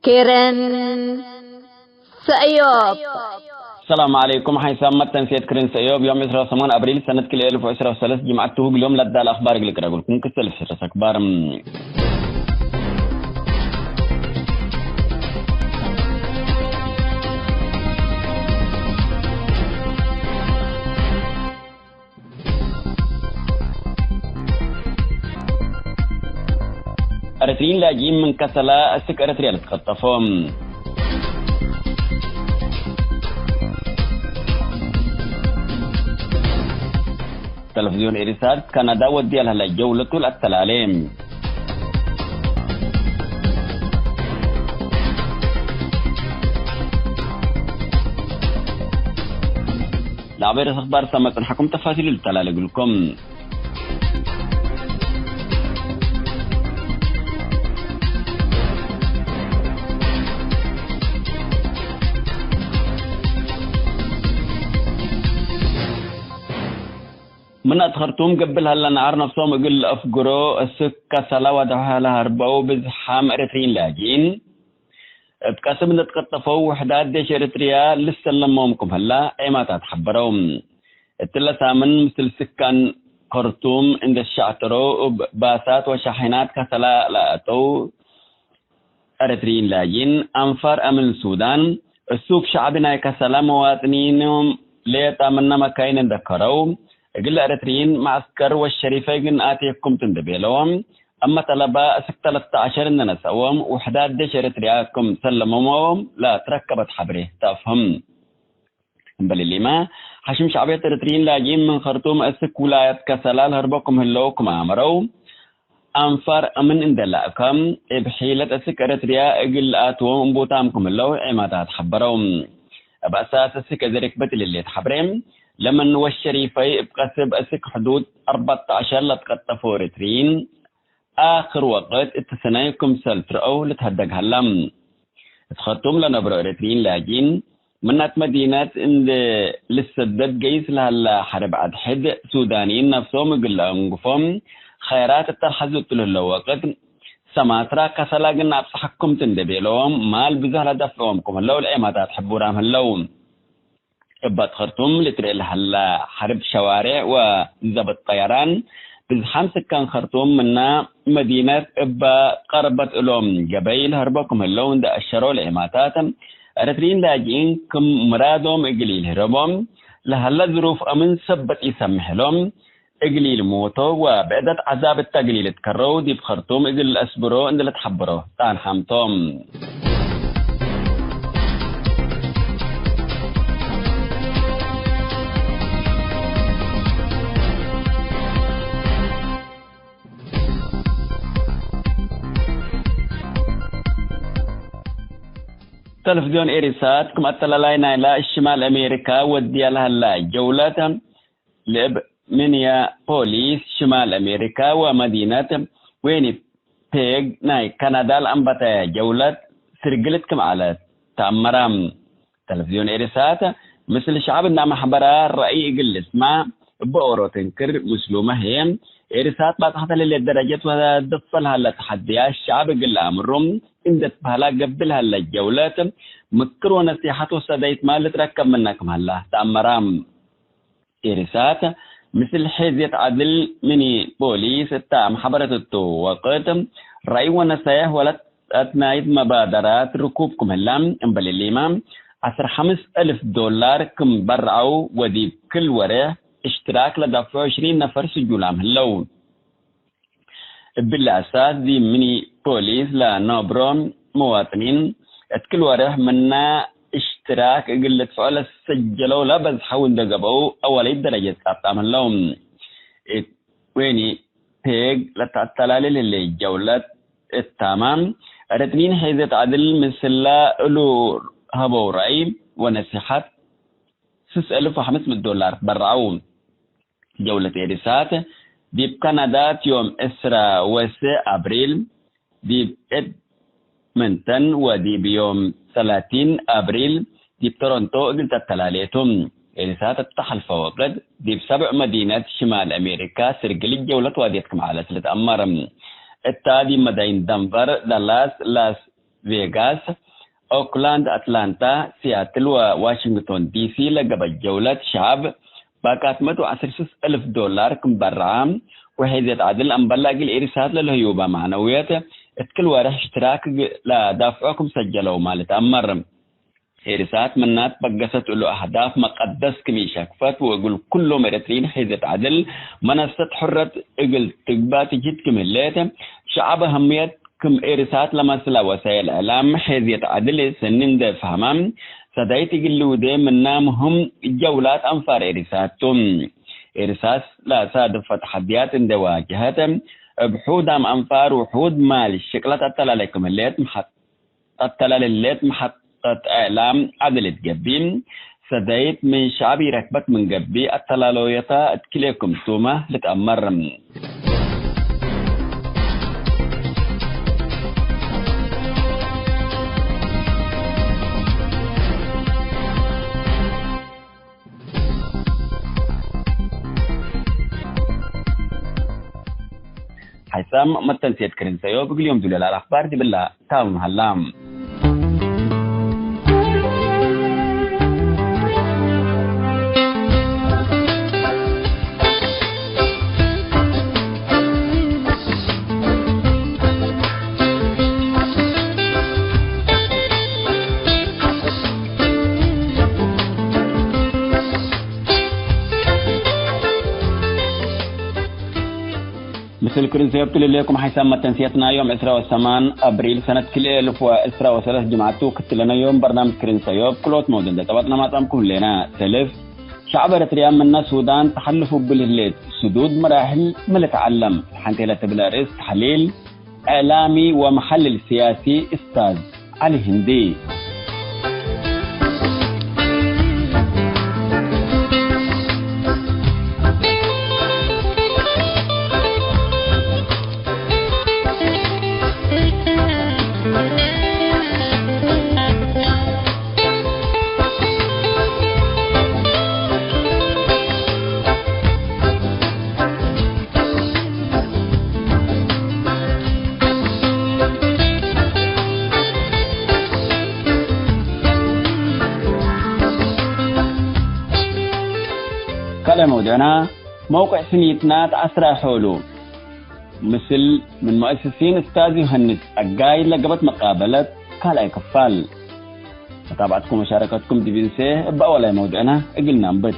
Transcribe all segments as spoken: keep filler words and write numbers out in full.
ክርን ሰእዮብ። ሰላም ዐለይኩም። ሓይሳም መተንስየት ክርን ሰእዮብ ዮም ዕስራ ወሰማን አብሪል ሰነት ክልኤ እልፍ ወዕስራ ወሰለስ ጅምዐት ቱ። እግል ዮም ለዳለ አክባር እግል ቅረብልኩም ክሰል ፍሰስ አክባር። ኤረትርዪን ላጅኢን ምን ከሰላ እስክ ኤረትርያ ልትቀጠፎ። ተለፍዝዮን ኤሪሳት ካናዳ ወድያ ለህላ ጀውለቱ ለአተላሌ። ለአበይ ርዕስ አኽባር ሰመ ጽንሐኩም ተፋሲሉ ልተላለ እግልኩም። ምን አትኸርቱም ገብእ ለሀለ ነዓር ነፍሶም እግል ለአፍግሮ እስክ ከሰላ ወደሐ ለሀርበው ብዝሓም ኤረትርዪን ላጅኢን፣ እብ ቀስብ እንዴ ትቀጠፈው ውሕዳት ዴሽ ኤረትርያ ልሰለሞም ክም ህላ ዔማታት ሐበረው። እትለ ሳምን ምስል ስካን ከርቱም እንዴ ትሸዕተረው እብ ባሳት ወሻሒናት ከሰላ ለአተው ኤረትርዪን ላጅኢን፣ አንፋር አምን ሱዳን፣ እሱክ ሸዕቢ ናይ ከሰላ መዋጥኒኖም ሌጣ ምነ መካይን እንዴ ከረው፣ እግል ኤረትርዪን መዐስከር ወሸሪፈይ ግን አቴኩም ቱ እንዴ ቤለዎም፣ አመ ጠለባ እስክ ተለተ ዐሸር እንዴ ነሰዎም፣ ውሕዳት ዴሽ ኤረትርያ ክም ሰለመሞዎም ለትረከበት ሐብሬ ተአፍህም። እምበል እሊመ፣ ሐሽም ሸዕብየት ኤረትርዪን ላጅኢን ምን ከርቱም እስክ ውላየት ከሰላ ለሀርቦ ክም ህለው ክም አመረው፣ አንፋር አምን እንዴ ለአከ፣ እብ ሒለት እስክ ኤረትርያ እግል ለአትዎም እምቡታም ክም ህለው ዔማታት ሐበረው። እብ አሳስ እስክ እዘ ርክበት ለሌት ሐብሬ፣ ለምን ወሸሪፈይ እብ ቀስብ እስክ ሕዱድ አርበዕተ ዐሸር ለትቀጠፎ ኤረትርዪን፣ አክር ወቅት እት ሰነይ ክምሰል ትረአው ልትሀደግ ሀላ። እት ከርቱም ለነብሮ ኤረትርዪን ላጅኢን፣ ምናት መዲነት እንዴ ልሰደድ ገይስ ለሀላ ሐርብ አድሕድ፣ ሱዳንይን ነፍሶም እግል ለአንግፎም ኸይራት እተ ለሐዙ እቱ ለህለው ወቅት፣ ሰማትራ ከሰላ ግን አብጽሐኩም ቱ እንዴ ቤለዎም፣ ማል ብዞሕ ለደፍዕዎም ክም ህለው ለዔማታት ሕቡራም ህለው። እብ ከርቱም ልትርኤ ለሀላ ሐርብ ሸዋሬዕ ወዘብጥ ጠየራን፣ ብዝሓም ስካን ከርቱም ምና መዲነት እበ ቀርበት እሎም ገበይ ለሀርቦ ክም ህለው እንዴ አሸሮ ለዔማታት፣ ኤረትርዪን ላጅኢን ክም ምራዶም እግል ኢልህረቦም ለሀለ ዝሩፍ አምን ሰበት ኢሰምሕ እሎም፣ እግል ኢልሞቶ ወብዕደት ዐዛብ እተ እግል ኢልትከረው ዲብ ከርቱም እግል ለአስብሮ እንዴ ለትሐበሮ ጣንሓም ቶም። ተለፍዝዮን ኤሪሳት ክም አተላላይ ናይላ ሽማል አሜሪካ ወድያ ለሀላ ጀውለት፣ ለእብ ሚኒያፖሊስ ሽማል አሜሪካ ወመዲነት ዊኒፔግ ናይ ካናዳ ለአንበተየ ጀውለት ስርግልት ክም ዐለት ተአመረ። ተለፍዝዮን ኤሪሳት ምስል ሸዐብ እንዳ መሕበራ ረአይ እግል ልስመዕ እበ ኦሮ ትንክር ምስሉመ ህዬ፣ ኤሪሳት ባጽሐተ ለህሌት ደረጀት ወደፈ ለሀለ ተሐድያት ሸዐብ እግል ለአምሩ እንዴ ትበህላ ገብእ ለሀለ ጀውለት ምክር ወነሲሐት ወሰደይት ማል ልትረከብ ምነ ክም ሀላ ተአመረ። ኤሪሳት ምስል ሔዝየት ዐድል ሚኒፖሊስ እተ አምሐበረት እቱ ወቅት፣ ረአይ ወነሰየሕ ወለተአትናይት መባደራት ርኩብ ክም ህላ፣ እምበል እሊመ ዐስር ሐምስ እልፍ ዶላር ክም በርዐው ወዲብ ክል ወሬሕ እሽትራክ ለደፍዑ ዕሽሪን ነፈር ስጁላም ህለው። እብሊ አሳስ ዲብ ሚኒፖሊስ ለነብሮ መዋጥኒን፣ እት ክል ወሬሕ ምና እሽትራክ እግል ልድፍዖ ለሰጀለው ለበዝሐው እንዴ ገብአው አወለይት ደረጀት ጻብጣም ህለው። እት ዊኒፔግ ለተአተላሌ ለህሌት ጀውለት እታመ፣ ኤረትርዪን ሔዘት ዐድል ምስለ እሉ ሀበው ረአይ ወነሲሐት ስስ እልፍ ወሐምስ ምእት ዶላር በርዐው። ጀውለት ኤሪሳት ዲብ ካናዳ ዮም ዕስራ ወሰዕ አብሪል ዲብ ኤድመንተን ወዲብ ዮም ሰላሲን አብሪል ዲብ ቶሮንቶ እግል ተተላሌ ቱ። ኤሪሳት እተ ሐልፈ ወቅት ዲብ ሰብዕ መዲነት ሽማል አሜሪካ ስርግል ጀውለት ዋድየት ክም ዐለት ልትአመር። እታ ዲብ መዳይን ደንቨር፣ ዳላስ፣ ላስ ቬጋስ፣ ኦክላንድ፣ አትላንታ፣ ሲያትል ወዋሽንግቶን ዲሲ ለገበእ ጀውለት ሸዐብ ባካት መቶ ወዐስር ስስ እልፍ ዶላር ክም በረዐ ወሔዝየት ዐድል አምበል እግል ኤሪሳት ለልህዩበ ማዕነውየት እት ክል ወርሕ እሽትራክ ለዳፍዖ ክም ሰጀለው ማለት አመር። ኤሪሳት ምናት በገሰት እሉ አህዳፍ መቀደስ ክም ኢሸክፈት ወእግል ኩሎም ኤረትርዪን ሔዝየት ዐድል መነሰት ሕረት እግል ትግባእ ትጅህድ ክም ህሌት፣ ሸዐብ አህምየት ክም ኤሪሳት ለመስለ ወሳይል እዕላም ሔዝየት ዐድል ሰኒ እንዴ ፈሀመ፣ ሰዳይት እግል ልውዴ ምና ምህም ጀውላት አንፋር ኤሪሳት ቱ። ኤሪሳት ለአሳድፈ ተሐድያት እንዴ ዋጀሀት፣ እብ ሑዳም አንፋር ውሑድ ማል ሽቅለት አተላሌ ክም ህሌት መሐ- አተላሌ ህሌት መሐጠት እዕላም ዐድል እት ገብእ፣ ሰዳይት ምን ሸዐብ ኢረክበት ምን ገብእ፣ አተላሎየታ እት ክልኤ ክምቱመ ልትአመር። ሐይሳም መተንሴት ክርን ሰዮብ እግል ዮም ዱለ ለአለአኽባር ዲብላ ታምም ሀላ። ምስል ክርን ሰዮብ ትልሌኩም ሐይሳም መተንስየትና ዮም ዕስራ ወሰማን አብሪል ሰነት ክልኤ እልፍ ወዕስራ ወሰለስ ጅምዐቱ ክትለነ ዮም በርናምጅ ክርን ሰዮብ ክሎት መውዱዕ እንዴ ጸበጥነ ማጽአምኩም ህሌና። ሰልፍ ሸዕብ ኤረትርያ ምነ ሱዳን ተሐልፉ እብል ህሌት ስዱድ መራሕል ሚ ልትዐለም? ሐንቴ ለትብለ ርእስ ተሕሊል እዕላሚ ወመሐልል ስያሲ እስታዝ ዐሊ ህንዲ። ካልእ መውዱዕና፣ መውቅዕ ስሚትና ተአስራይ ሖሉ። ምስል ምን ሙአስሲን እስታዝ ዮሐንስ ጸጋይ ለገበት መቃበለት ካልኣይ ክፋል። መታብዐትኩም ወሻረከትኩም ዲብ እንሴ እበ አወላይ መውዱዕና እግል ነአንብት።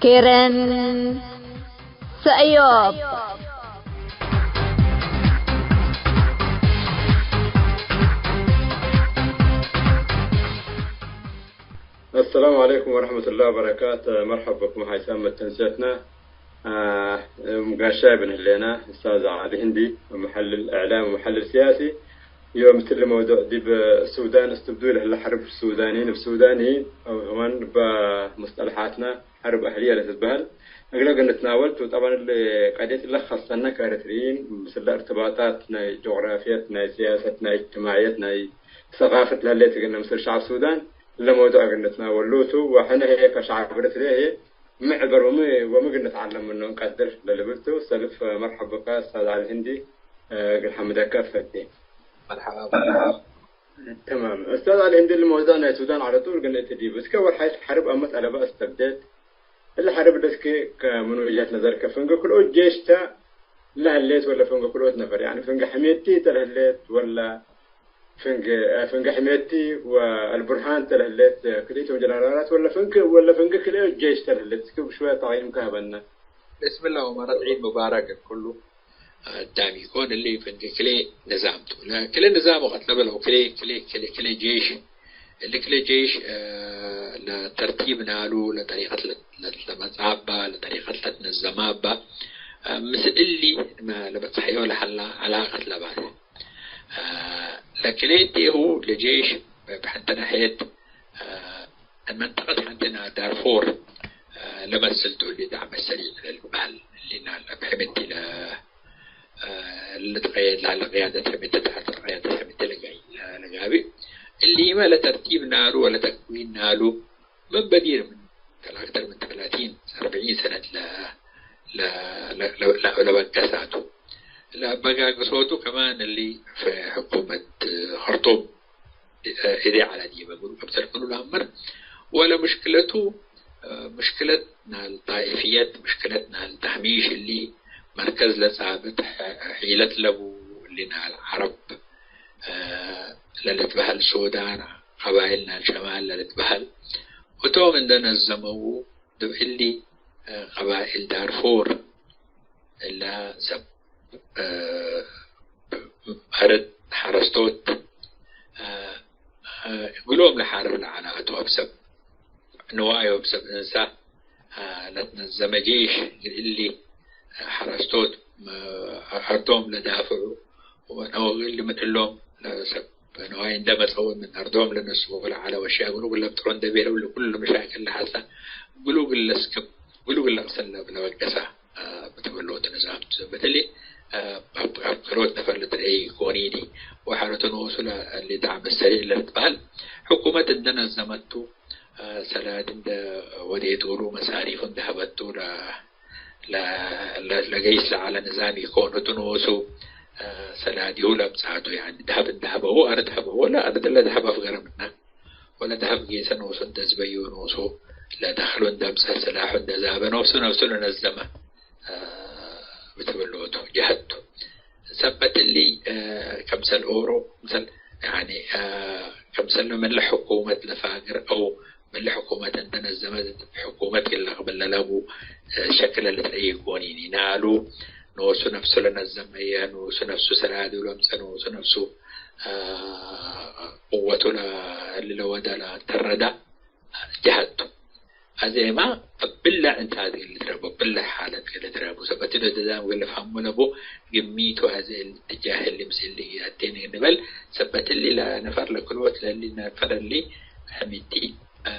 ክርን ሰእዮብ። አሰላሙ ዐለይኩም ወረሕመቱላሂ ወበረካቱ። መርሐብ ብኩም ሐይሳም መተንስየትና። አ፣ እም ጋሻይ ብን ህሌና፣ እስታዝ ዐሊ ህንዲ፣ መሐልል እዕላም ወመሐልል ስያሲ። ዮም እትሊ መውዱዕ ዲብ ሱዳን እስትብዱ ለህለ ሐርብ ሱዳኒን እብ ሱዳን ህይ፣ አው ከማን እበ ሙስጠለሓትና ሐርብ አህልየ ለትትበህል እግለ እግል ንትናወል ቱ። ጠበን እሊ ቀድየት እለ ከሰነ ከኤረትርይን ምስለ እርትባጣት ናይ ጆግራፍየት፣ ናይ ስያሰት፣ ናይ እጅትማዕየት፣ ናይ ሰቃፈት ለህሌት እግልነ ምስል ሸዐብ ሱዳን እለ መውዱዕ እግል ንትናወሉ ቱ። ወሕነ ህዬ ከሸዐብ ኤረትርየ ህዬ ሚ ዕበር ወሚ፣ ወሚ እግል ንትዐለም ምኑ እንቀድር ለልብል ቱ። ሰልፍ መርሐብ ብከ እስታዝ ዐሊ ህንዲ፣ እግል ሐምደከ እፈቴ። መርሐባ፣ መርሐባ። ተማም። እስታዝ ዐሊ ህንዲ፣ ለመውዱዕ ናይ ሱዳን ዐለ ጡል እግል ንእቲ ዲቡ። እስከ ወርሓይት ሐርብ አመት አለበ አስተብደት። እለ ሐርብ ለእስኬ ከምኑ ወጅሀት ነዘርከ ፍንጌ ክልኦት ጄሽ ተ ለህሌት ወለ ፍንጌ ክልኦት ነፈር? ያኒ ፍንጌ ሕሜቲ ተ ለህሌት ወለ ፍንጌ፣ ፍንጌ ሕሜቲ ወአልቡርሃን ተ ለህሌት ክልኢቶም ጀነራላት ወለ ፍንጌ፣ ወለ ፍንጌ ክልኦት ጄሽ ተ ለህሌት? እስኪ ብሽወየ ተቅይምከ ሀበነ። ብስምላህ ወመረት ዒድ ሙባረክ እብ ኩሉ አዳም ኢኮን። እሊ ፍንጌ ክልኤ ንዛም ቱ። ለክልኤ ንዛም ወቀት ለበለው ክልኤ፣ ክልኤ፣ ክልኤ፣ ክልኤ ጄሽ እሊ ክልኤ ጄሽ፣ እ፣ ለተርቲብ ናሉ፣ ለጠሪቀት ለ-፣ ለ-፣ ለመጽአባ፣ ለጠሪቀት ለትነዘማባ፣ እ፣ ምስል እሊ መ-፣ ለበጽሐዮ ለሀላ ዐላቀት ለባተ። እ፣ ለክልኤቴሁ ለጄሽ ብሕንተ ናሕየት፣ እ፣ መንጠቀት ሐንቴና ዳርፎር፣ እ፣ ለመስል ቱ እሊ ዳዕመ ሰሪዕ ለልበህል እሊና ለብሕምቲ ለ-፣ እ፣ ልትቀየድ ላለ ቅያደት ሕምየት ተሐት ቅያደት ሕምየት ለጋይ-፣ ለጋቢ እሊመ ለተርቲብ ናሉ ወለተክዊን ናሉ ምን በዲር ምን ከለአክተር ምን ተላቲን አርበዒን ሰነት ለ-፣ ለ-፣ ለ-፣ ለ-፣ ለበገሳቱ። ለአበጋግሶቱ ከማን እሊ ሕኩመት ኸርጡም እዴ ዐለ ዲበ እግሉ ክምሰል ክሉ ለአምር። ወለ ምሽክለቱ፣ ምሽክለት ናል ጣኢፍየት፣ ምሽክለት ናል ተህሚሽ እሊ መርከዝ ለጻብጥ ሒለት ለቡ እሊ ናል ዐረብ ለልትበሀል ሱዳን፣ ቀባይል ናል ሸማል ለልትበሀል፣ እቶም እንደ ነዘመዉ ዲብ እሊ ቀባይል ዳርፉር እለ ሰብ አርድ ሐረስቶት እግሎም ለሓርብ ለዐለ እቶም ሰብ ንዋዮም ሰብ እንሳ ለትነዘመ ጄሽ እሊ ሐረስቶት አርዶም ለዳፍዑ ወነወግል ምን እሎም ለሰብ ንዋይ እንደ መጸው ምን አርዶም ለነስኡ ለዐለ ወሽያ እግሉ እግል ለብጥሮ እንደ ቤለው ለኩሉ መሻክል ለሐሳ እግሉ እግል ለስክብ እግሉ እግል ለቅሰል ለበገሰ ብትብሎት ንዛም ቱ። በተለይ አብ ክሮት ነፈር ልትርኤ ኢኮኒኒ ወሐረቱ ንኡሱ ለሊጣም ሰሪዕ ለልትበህል ሕኩመት እንደ ነዘመቱ ሰላድ እንደ ወዴት እግሉ መሳሪፍ እንደ ሀበቱ ለ-፣ ለ-፣ ለ-፣ ለገይስ ለዐለ ንዛም ኢኮን። ህቱ ንኡሱ ሰላዲሁ ለምጽአቱ፣ ያኒ ደሀብ እንደ ሀበው፣ አርድ ሀበው፣ ወለ አርድ ለደሀብ አፍገረ ምነ፣ ወለ ደሀብ ጌሰ ንኡሱ እንደ ዝበዩ፣ ንኡሱ ለደክሉ እንደ ምጸ፣ ስላሑ እንደ ዛበ፣ ነፍሱ ነፍሱ ለነዘመ ብትብሎቱ ጀሀቱ። ሰበት እሊ፣ ከምሰል ኦሮ፣ ምሰል፣ ያኒ፣ ከምሰል ምን ለሕኩመት ለፋግር አው ምን ለሕኩመት እንደ ነዘመት ሕኩመት እግል ለቅብል ለለቡ ሸክል ልትረኤ ኢኮኒኒ። ናሉ ኖሱ ነፍሱ ለነዘመየ፣ ኖሱ ነፍሱ ሰላዱ ለምጸ፣ ኖሱ ነፍሱ ቅወቱ ለ-፣ ለወደ ለተረዳ ጀሀቱ። አዜማ እብለ እንታት እግል ልትረቡ፣ እብለ ሓለት እግል ልትረቡ። ሰበት እሊ ደዛም እግል ልፍሀሙ ለቡ ግሚት ወአዜ እሊ እትጃህ እሊ ምስል እሊ አቴን ንበል። ሰበት እሊ ለነፈር ለክልኦት ለእሊ ነፈር እሊ ሕሚቲ፣ እ፣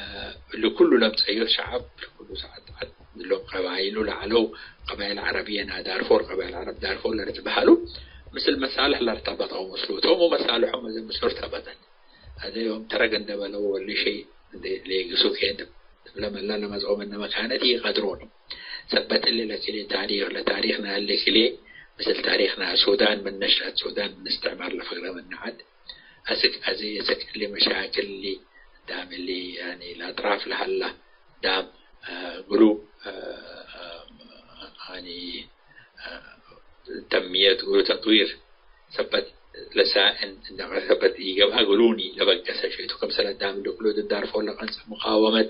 ለኩሉ ለምጸዮት ሸዐብ፣ ለኩሉ ሰዓት ዐድ እሎም ቀባይሉ ለዐለው፣ ቀባይል ዐረብየ ናይ ዳርፎር፣ ቀባይል ዐረብ ዳርፎር ለልትበሀሉ፣ ምስል መሳልሕ ለርተበጠው ምስሉ ቶም ወመሳልሖም እዘ ምስሉ ርተበጠት። አዜ ዮም ተረግ እንደ በለው ወሊ ሸይ እንዴ ሌግሱ ኬን እብለ መላ ለመጽኦ ምነ መካነት ኢቀድሮኒ። ሰበት እሊ ለክሌ ታሪክ፣ ለታሪክ ናለ ክሌ ምስል ታሪክ ናይ ሱዳን ምን ነሽአት ሱዳን ምን እስትዕማር ለፈግረ ምነ ዐድ። አስክ አዜ አስክ እሊ መሻክል እሊ ዳም እሊ ያኒ ለአጥራፍ ለሀላ ዳም፣ አ፣ ግሩብ፣ አ፣ አ፣ ያኒ፣ አ፣ ተንሚየት እግሉ ተጥዊር ሰበት ለሳእን እንደ ሰበት ኢገብአ እግሉኒ ለበገሰ ሸይቱ ክምሰለ ዳም እሊ ክሉ ዳርፎር ለቀንጸ ሙቃወመት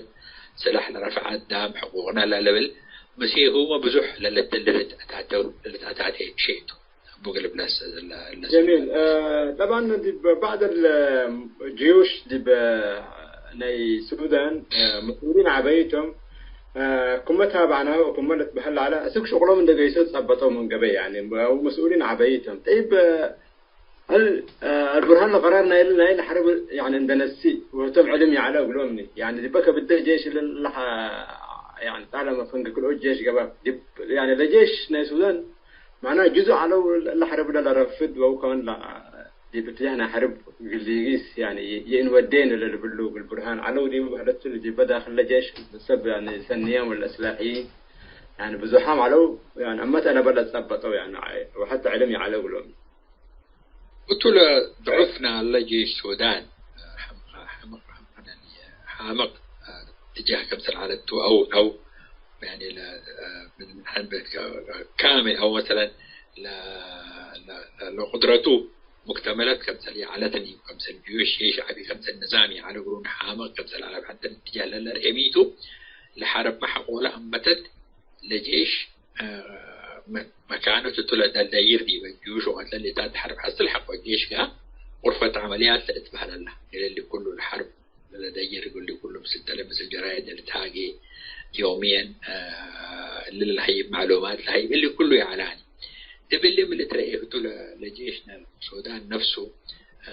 ስላሕ ለረፍዐት ዳም ሕቁቅነ ለልብል ምሴሁመ ብዙሕ ለልትልህት አታተው ለልትአታቴ ሸይቱ። ጀሚል። አ፣ ጠብዓን ዲብ ባዕድ ጀዩሽ ዲብ ናይ ሱዳን፣ አ፣ መስኡሊን ዐበይቶም፣ አ፣ ኩመ ታብዕናሁ ወኩመ ልትበሀል ለዐለ፣ አስክ ሽቅሎም እንደ ገይሶ ጸበጠው ምን ገበይ፣ ያኒ፣ አው መስኡሊን ዐበይቶም። ጠይብ፣ ሀል፣ አ፣ አልቡርሃን ለቀራር ናይለ፣ ናይለ ሐርብ፣ ያኒ፣ እንደ ነሲ፣ ወህቶም ዕልም ይዐለ እግሎምኒ። ያኒ፣ ዲበ ከብደ ጄሽ ለለሐ፣ ያኒ፣ ጣለመ ፈንግ ክልኦት ጄሽ ገባ። ዲብ፣ ያኒ፣ ለጄሽ ናይ ሱዳን፣ ማና ጅዙእ ዐለው ለሐርብ ለለረፍድ ወአው ከማን ለ-፣ ዲብ እትጃህ ናይ ሐርብ እግል ሊጊስ፣ ያኒ፣ የእንወዴን ለልብሉ እግል ቡርሃን ዐለው ዲቡ በህለቱ ዲበ ዳክል ለጄሽ ሰብ፣ ያኒ፣ ሰንያም ወለአስላሕይን፣ ያኒ፣ ብዙሓም ዐለው፣ ያኒ፣ እመት አለበ ለጸበጠው፣ ያኒ፣ ወሐተ ዕልም ይዐለው እግሎም። እቱ ለድዑፍነ ለጄሽ ሱዳን፣ ሐምቅ፣ ሐምቅ፣ ሐምቅ፣ ሐምቅ ትጃህ ከምሰል ዐለቱ አው፣ አው፣ ያኒ ለ-፣ ምን፣ ምን ሐንበት ካሜ አው መሰለን ለ-፣ ለ-፣ ለ-፣ ለቁድረቱ ሙክተመለት ከምሰል ይዐለትኒ፣ ከምሰል ጅዩሽ ሸዕቢ፣ ከምሰል ንዛም ይዐለ እግሉን ሐምቅ ከምሰል ዐለ ሐተ ትጃህ ለለርኤ ሚቱ ለሐርብ መሐቆለ አንበተት ለጄሽ፣ አ፣ መ-፣ መካነቱ ቱ ለደልደይር ዲበ ጁሽ ወቀትለ ሌታት ሐርብ ሐስል ሐቆ ጄሽ ገአ ቁርፈት ዐመልያት ለልትበህል ዐላ። እሊ ኩሉ ለሐርብ ለደይር እሊ ኩሉ ምስል ተለ ምስል ጀራይድ ለልትሃጌ ዮምየን፣ አ፣ እሊ ለለሀይብ መዕሉማት ለሀይብ እሊ ኩሉ ይዐላኒ። እብ እሊ ምን ልትረኤ ህቱ ለ-፣ ለጄሽነ ሱዳን ነፍሱ፣ አ፣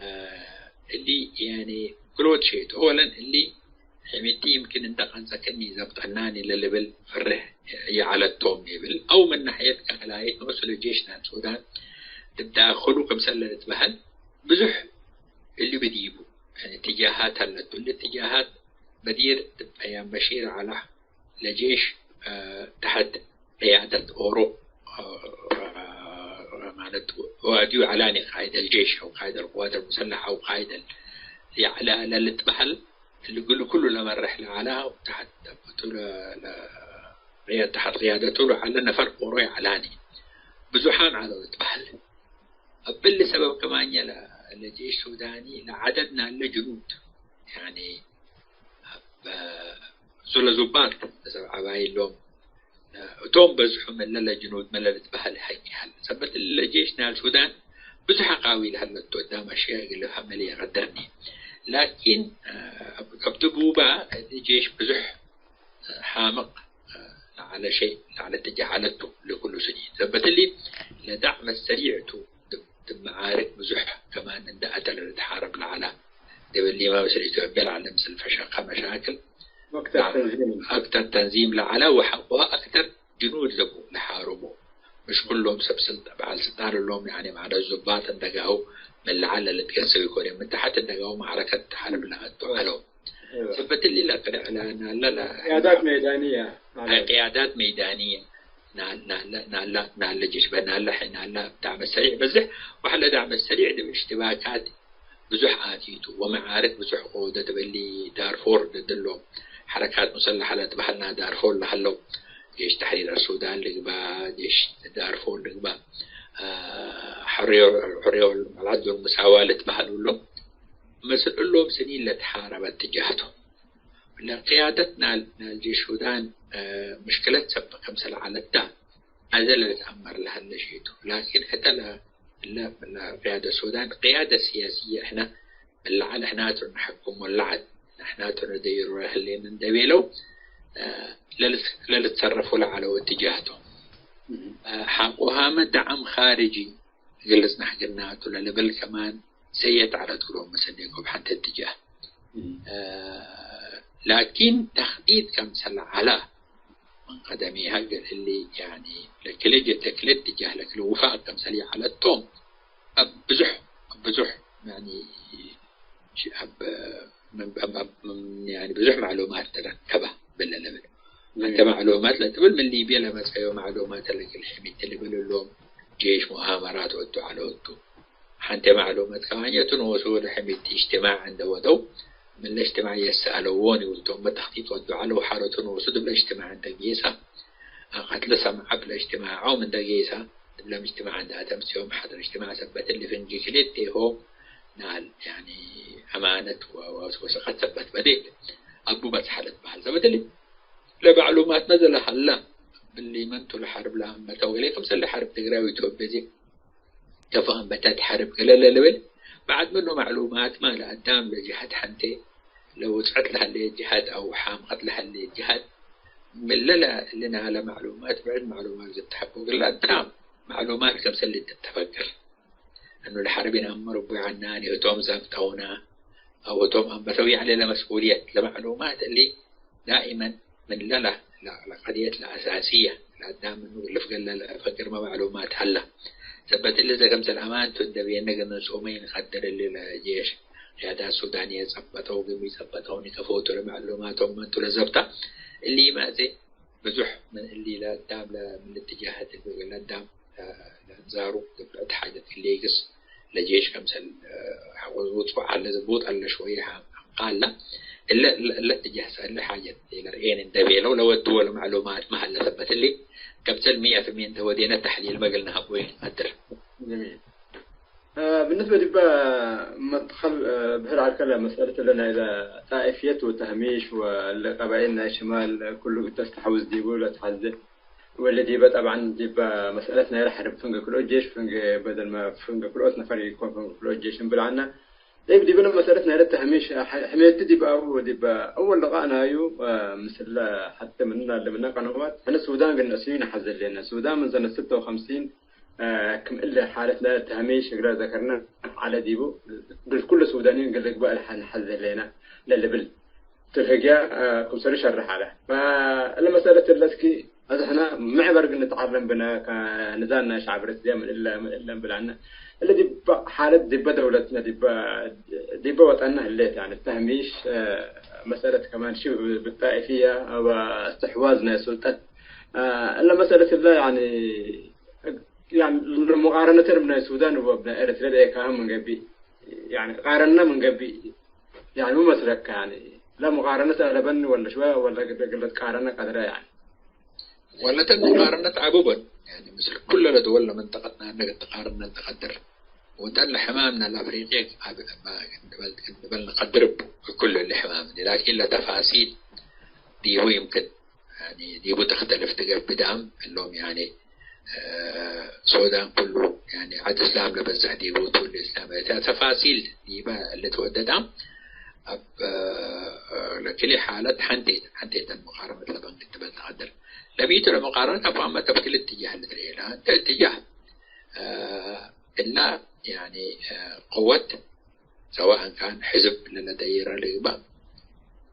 እሊ ያኒ ክልኦት ሸይቱ። አወለን እሊ ሕሚቲ ይምኪን እንደ ቀንጸክኒ ዘብጠናኒ ለልብል ፈርህ ይዐለት ቶም ይብል። አው ምን ናሕየት ከላይት ኖሱ ለጄሽ ናይ ሱዳን ዲብ ዳክሉ ክምሰል ለልትበህል ብዙሕ እሊ ብዲቡ፣ ያኒ፣ እትጃሃት ሀለቱ። እሊ እትጃሃት በዲር ዲብ አያም በሺር ዐላ ለጄሽ፣ አ፣ ተሐት ቅያደት ኦሮ፣ አ፣ ማለት ወአድዩ ዐላኒ ቃይድ አልጄሽ አው ቃይድ አልቅዋት አልሙሰለሐ አው ቃይድ አል-፣ የዐለ ለልትበሀል እሊ እግሉ ኩሉ ለመርሕ ለዐለ ወተሐት ቱ ለ-፣ ለ-፣ ተሐት ቅያደቱ ለዐለ ነፈር ኦሮ የዐላኒ ብዙሓን ዐለው ልትበሀል። እብሊ ሰበብ ከማኘ ለ-፣ ለጄሽ ሱዳኒ ለዐደድ ናለ ጅኑድ፣ ያኒ፣ እብ፣ እሱ ለዙባጥ ሰብ ዐባይ እሎም፣ እቶም በዝሑ ምንለ ለጅኑድ ምንለ ልትበሀል ሀይኒ ሀለ። ሰበት እሊ ለጄሽ ናል ሱዳን ብዙሕ አቃዊ ለሀለቱ አዳም አሽያእ እግል ልፍሀመ ለኢቀድርኒ። ላኪን፣ እብ፣ እብ ድቡባ እሊ ጄሽ ብዙሕ ሓምቅ ለዐለ ሸይ ለዐለ እትጃህ ዐለቱ ለኩሉ ስኒን። ሰበት እሊ ለዳዕመ ሰሪዕ ቱ፣ ዲብ፣ ዲብ መዓርክ ብዙሕ ከማን እንደ አተለ ልትሓረብ ለዐለ። ዲብ እሊመ ምስል ኢትዮጵያ ለዐለ ምስል ፈሸቀ መሻክል ወቅት ተንዚም። አክተር ተንዚም ለዐለ ወሐቆሀ አክተር ጅኑድ ለቡ ለሓርቡ። ምሽ ኩሎም ሰብ ስልጣ-፣ በዓል ስልጣን እሎም፣ ያኒ፣ ማዕረ ዙባጥ እንደጋው ምን ለዐለ ልትገሰው ኢኮን፣ ምን ተሐት እንደጋው መዕረከት ሐርብ ለአቱ ዐለው። እወ። ሰበት እሊ ለቅድዕ ለናለ ለ-፣ ቅያዳት መይዳንየ ማለት። ቅያዳት መይዳንየ ናለ፣ ናለ፣ ናለ ጄሽ በናለ፣ ናለ ዳዕመ ሰሪዕ በዝሕ፣ ወሐለ ዳዕመ ሰሪዕ ዲብ እሽትባካት ብዙሕ አቲቱ ወመዓርክ ብዙሕ ቆደት። እብ እሊ ዳርፎር ድድሎም ሐረካት ሙሰለሐ ለትበሀልና ዳርፎር ለሀለው ጄሽ ተሕሪር አልሱዳን ልግባእ፣ ጄሽ ዳርፎር ልግባእ፣ አ፣ ሕርዮ-፣ ሕርዮ ወልዐድል ወልሙሳዋ ልትበሀሉ እሎም። ምስል እሎም ስኒን ለትሓረበ እትጃህ ቱ። ለቅያደት ናል፣ ናል ጄሽ ሱዳን፣ አ፣ ምሽክለት ሰብ ክምሰል ዐለታ አዜ ለልትአመር ለሀለ ሸይ ቱ። ላኪን ሕተ ለ-፣ እለ፣ እለ ቅያደት ሱዳን ቅያደት ሲያስየ እሕነ እለ ዐለ እሕናቱ ነሐክም ወለዐድ፣ እሕናቱ ነደይሩ ለህሌነ እንደ ቤለው፣ አ፣ ለልት-፣ ለልትሰረፉ ለዐለው እትጃህ ቱ። እህ። አ፣ ሐቆሃመ ደዓም ካርጂ እግል ልጽናሕ ግናቱ ለልብል ከማን ሰየት ዐለት ክሎም መሰኔኮ እብ ሐንተ እትጃህ። እህ። አ፣ ላኪን ተክዲት ከምሰል ዐለ ምን ቀደሚሀ እግል እሊ፣ ያኒ፣ ለክልኤ ጀ-፣ ለክልኤ እትጃህ ለክልኤ ውፋቅ ከምሰል ይዐለቶም፣ እብ ብዙሕ፣ እብ ብዙሕ፣ ያኒ፣ ሽ-፣ እብ፣ ምን፣ እብ፣ እብ፣ ምን፣ ያኒ፣ ብዙሕ ማዕሉማት ተረከበ ብለ ልብል። እም። እንተ ማዕሉማት ለትብል ምን ሊብየ ለመጸዮ ማዕሉማት ለእግል ሕሚቲ ልብል እሎም፣ ጄሽ፣ ሙአመራት ወዱ ዐለ ወዱ። ሐንቴ ማዕሉማት ከማኘቱ ኖሱ ወደ ሕሚቲ እጅትማዕ እንደ ወደው፣ ምን ለእጅትማዕ የሰአለዎን ይብልቶም፣ በተክቲት ወዱ ዐለው ሐረቱ ኖሱ ድብለ እጅትማዕ እንደ ጌሰ፣ አቀትለ ሰምዐ እብለ እጅትማዖም እንደ ጌሰ፣ ድብለ እጅትማዕ እንደ አተምስዮም ሐድር እጅትማዕ ሰበት እሊ ፍንጌ ክልኤቴሆ ናል፣ ያኒ፣ አማነት ወ-፣ ወ-፣ ወስቀት ሰበት በዴት አቡ በጽሐ ለትበሀል ሰበት እሊ ለማዕሉማት መዘለ ሀላ፣ እሊ መንቱ ለሐርብ ለአንበተ ወገሌ፣ ክምሰል ለሐርብ ትግራይ ወኢትዮጵያ ዚ ተፋህም በታት ሐርብ ገለ ለልብል፣ በዐድ ምኑ ማዕሉማትመ ለአዳም ለጀሀት ሐንቴ፣ ለውጽዐት ለሀሌት ጀሀት አው ሓምቀት ለሀሌት ጀሀት፣ ምንለ ለ-፣ እሊ ናለ ማዕሉማት ብዕድ ማዕሉማት ልትሐቆ እግል ለአዳም ማዕሉማት ክምሰል ልትተፈግር። እኑ ለሐርብ ኢነአምር እቡ ዐናኒ፣ ህቶም ዘብጠውነ አው ህቶም አንበተው ይዐለ ለመስኡልየት ለማዕሉማት እሊ ዳኢመን ምን ለለ ለ-፣ ለቀድየት ለአሳስየ ለአዳም ምኑ ልፍገለ ለፈግርመ ማዕሉማት ሀለ። ሰበት እሊ ዘ ክምሰል አማንቱ እንደ ቤነ ግንጹመ ኢንቀድር እሊ ለጄሽ ቅያዳት ሱዳንየ ጸበጠው ግም ኢጸበጠው ንከፎቱ ለማዕሉማቶም መንቱ ለዘብጠ እሊመ ዘ ብዙሕ ምን እሊ ለአዳም ለ-፣ ምን ልትጃሀት እግል ለአዳም ለአንዛሩ ገብአት ሓጀት ክሌግስ ለጄሽ ከምሰል ሐቆ ዝቡጥ ፈዓል ለዝቡጥ አለ ሸወየ ሐ-፣ ሐምቃለ እለ፣ እለ፣ እለ ትጀህሰ እለ ሓጀት ለርኤን እንደ ቤለው ለወድዎ ለማዕሉማት መሀለ ሰበት እሊ ከምሰል ሚአ ፍልሚየ እንተ ወዴነ ተሕሊል መግል ነሀቦ ይንቀድር። ጀሚል። አ፣ ብንስበ ዲበ መትከል፣ አ፣ ብህር ዐልከ ለመስአለት እለ ናይለ ጣኢፍየት ወተህሚሽ ወእለ ቀባይል ናይ ሽማል ኩሉ እግል ተስተሐውዝ ዲቡ ለትሐዜ። ወእሊ ዲበ ጠብዐን ዲበ መስአለት ናይለ ሐርብ ፍንጌ ክልኦት ጄሽ ፍንጌ በደልመ ፍንጌ ክልኦት ነፈር ኢኮን ፍንጌ ክልኦት ጄሽ እንብል ዐልነ። ዲብ ዲብነ መስአለት ናይለ ተህሚሽ ሐ-፣ ሕሜቲ ዲብ አው ዲበ አወል ልቃእ ናዩ፣ አ፣ ምስለ ሐቴ ምንና ለምነ ቀነዋት ሕነ ሱዳን እግል ነአስዩ ነሐዜ ህሌነ። ሱዳን ምን ሰነት ስተ ወከምሲን አ፣ ክም እለ ሓለት ለተህሚሽ እግለ ዘከርነ ዐለ ዲቡ፣ እግል ኩሉ ሱዳንዩን እግል ልግበእ ለሐ-፣ ነሐዜ ህሌነ ለልብል ቱ ህግየ፣ አ፣ ክምሰሉ ሸርሕ ዐለ። ፈእለ መሰለት እለ እስኪ አዜ ሕነ ምዕበር እግል ንትዓለም ብነ፣ ከንዛል ናይ ሸዕብ ኤረትርየ ምን እለ፣ ምን እለ እንብል ዐልነ። እለ ዲበ ሓለት ዲበ ደውለትነ፣ ዲበ፣ ዲበ ወጠንነ ህሌት፣ ያኒ ተህሚሽ፣ አ፣ መሰለት ከማን ሽብህ ብጣኢፍየ ወእስትሕዋዝ ናይ ሱልጠት እለ መሰለት እለ፣ ያኒ፣ ያኒ፣ ሙቃረነተ እብ ናይ ሱዳን ወእብ ናይ ኤረትርየ ለኤካህም ምን ገብእ፣ ያኒ፣ ቃረነ ምን ገብእ፣ ያኒ፣ ሚ መስለከ፣ ያኒ፣ ለሙቃረነት አለበኒ ወለ ሽወ ወለ እግል ልትቃረነ ቀድረ፣ ያኒ። ወለተ ሙቃረነት ዐቢ ቦን፣ ያኒ፣ ምስል ኩለ ለድወል ለመንጠቀትነ እነ እግል ትቃርነ ለቀድር። ወጠን ለሕማም ናይ አፍሪቅየ አብ-፣ እባ እንበል፣ እንበል ንቀድር እቡ፣ ክሉ እሊ ሕማም እንዲ፣ ላኪን ለተፋሲል ዲቡ ይምክን፣ ያኒ፣ ዲቡ ተክተልፍ ትገብእ ዳም እሎም፣ ያኒ፣ እ፣ ሱዳን ኩሉ፣ ያኒ፣ ዐድ እስላም ለበዝሕ ዲቡ ቱ፣ እሊ እስላም እተ ተፋሲል ዲበ ልትወደዳም፣ አብ፣ እ፣ ለክልኤ ሓለት ሐንቴት፣ ሐንቴተን ሙቃረነት ለበን ክትበል ተቀድር። ለሚቱ ለሙቃረነት አብአመት እብ ክል እትጃህ ልትርኤ ለአንተ እትጃህ፣ እ፣ እላ፣ ያኒ፣ እ፣ ቅወት፣ ሰዋእን ካን ሕዝብ ለለደይረ ልግበእ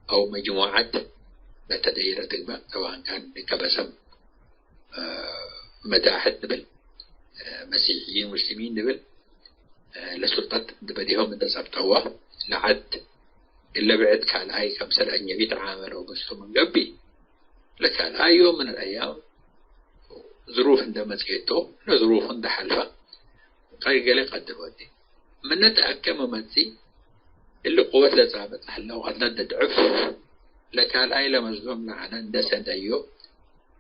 አው መጅሙዐት ለተደይረ ትግበእ፣ ሰዋእን ካን ከበሰም፣ እ፣ መዳሕት ንብል፣ እ፣ መሲሕይን ሙስሊሚን ንብል፣ እ፣ ለሱልጠት እንደ በዲሆም እንደ ጸብጠወ፣ ለዐድ እለ ብዕድ ካልኣይ ከምሰል አጅነቢ ተዓመለው ምስሉ ምን ገብእ፣ ለካልኣይ ዮም ምን አልአያም ዝሩፍ እንደ መጽኤቶ፣ ለዝሩፉ እንደ ሐልፈ፣ ቀይ ገሌ ቀድር ወዴ። ምነ ተአከመ መጽእ፣ እሊ ቅወት ለጻብጥ ሀለ ወቀድለት ለድዕፍ፣ ለካልኣይ ለመዝሉም ለዐለ እንደ ሰደዮ፣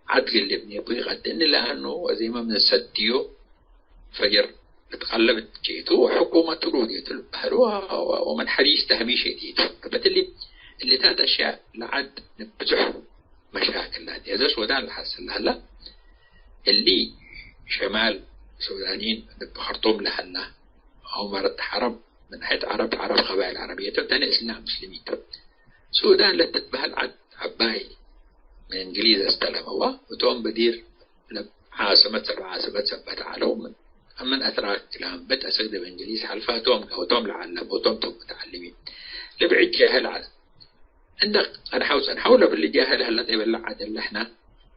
ዐድ ግልብኒ እቡ ይቀድኒ፣ ለአኑ ወዜመ ምን ሰድዮ ፈጅር ልትቀለብ ቼቱ፣ ወሕኩመቱ ሉድየቱ ልበህል ወ-፣ ወ-፣ ወመን ሐዲስ ተህሚሽ ዲቱ። እበት እሊ፣ እሊታት አሽያእ ለዐድ ንብዝሑ መሻክል ላቲ። አዘ ሱዳን ለሐስል ለሀላ፣ እሊ ሸማል ሱዳኒን ልብ ከርጡም ለሀላ፣ አው መረት ዐረብ፣ ምን ናሕየት ዐረብ፣ ዐረብ ቀባይል ዐረብየት ቶም፣ ተኔ እስልናም ሙስሊሚን ቶም። ሱዳን ለትትበህል ዐድ ዐባይ ምን እንግሊዝ አስተለመዋ፣ እቶም በዲር ለዓስመት ሰብ ዓስመት ሰበት ዐለው፣ ምን፣ ምን አትራክ ላምበድ አሰክ ዲብ እንግሊዝ ሐልፋ ቶም፣ ቶም ለዐለሙ ቶም፣ ቶም ሙተዐልሚን። ለብዕድ ጀህል ዐለ። እንደ ጸንሐው ጸንሐው ለብሊ ጃህል ህለ ጤበለ ዐድ እለ ሕነ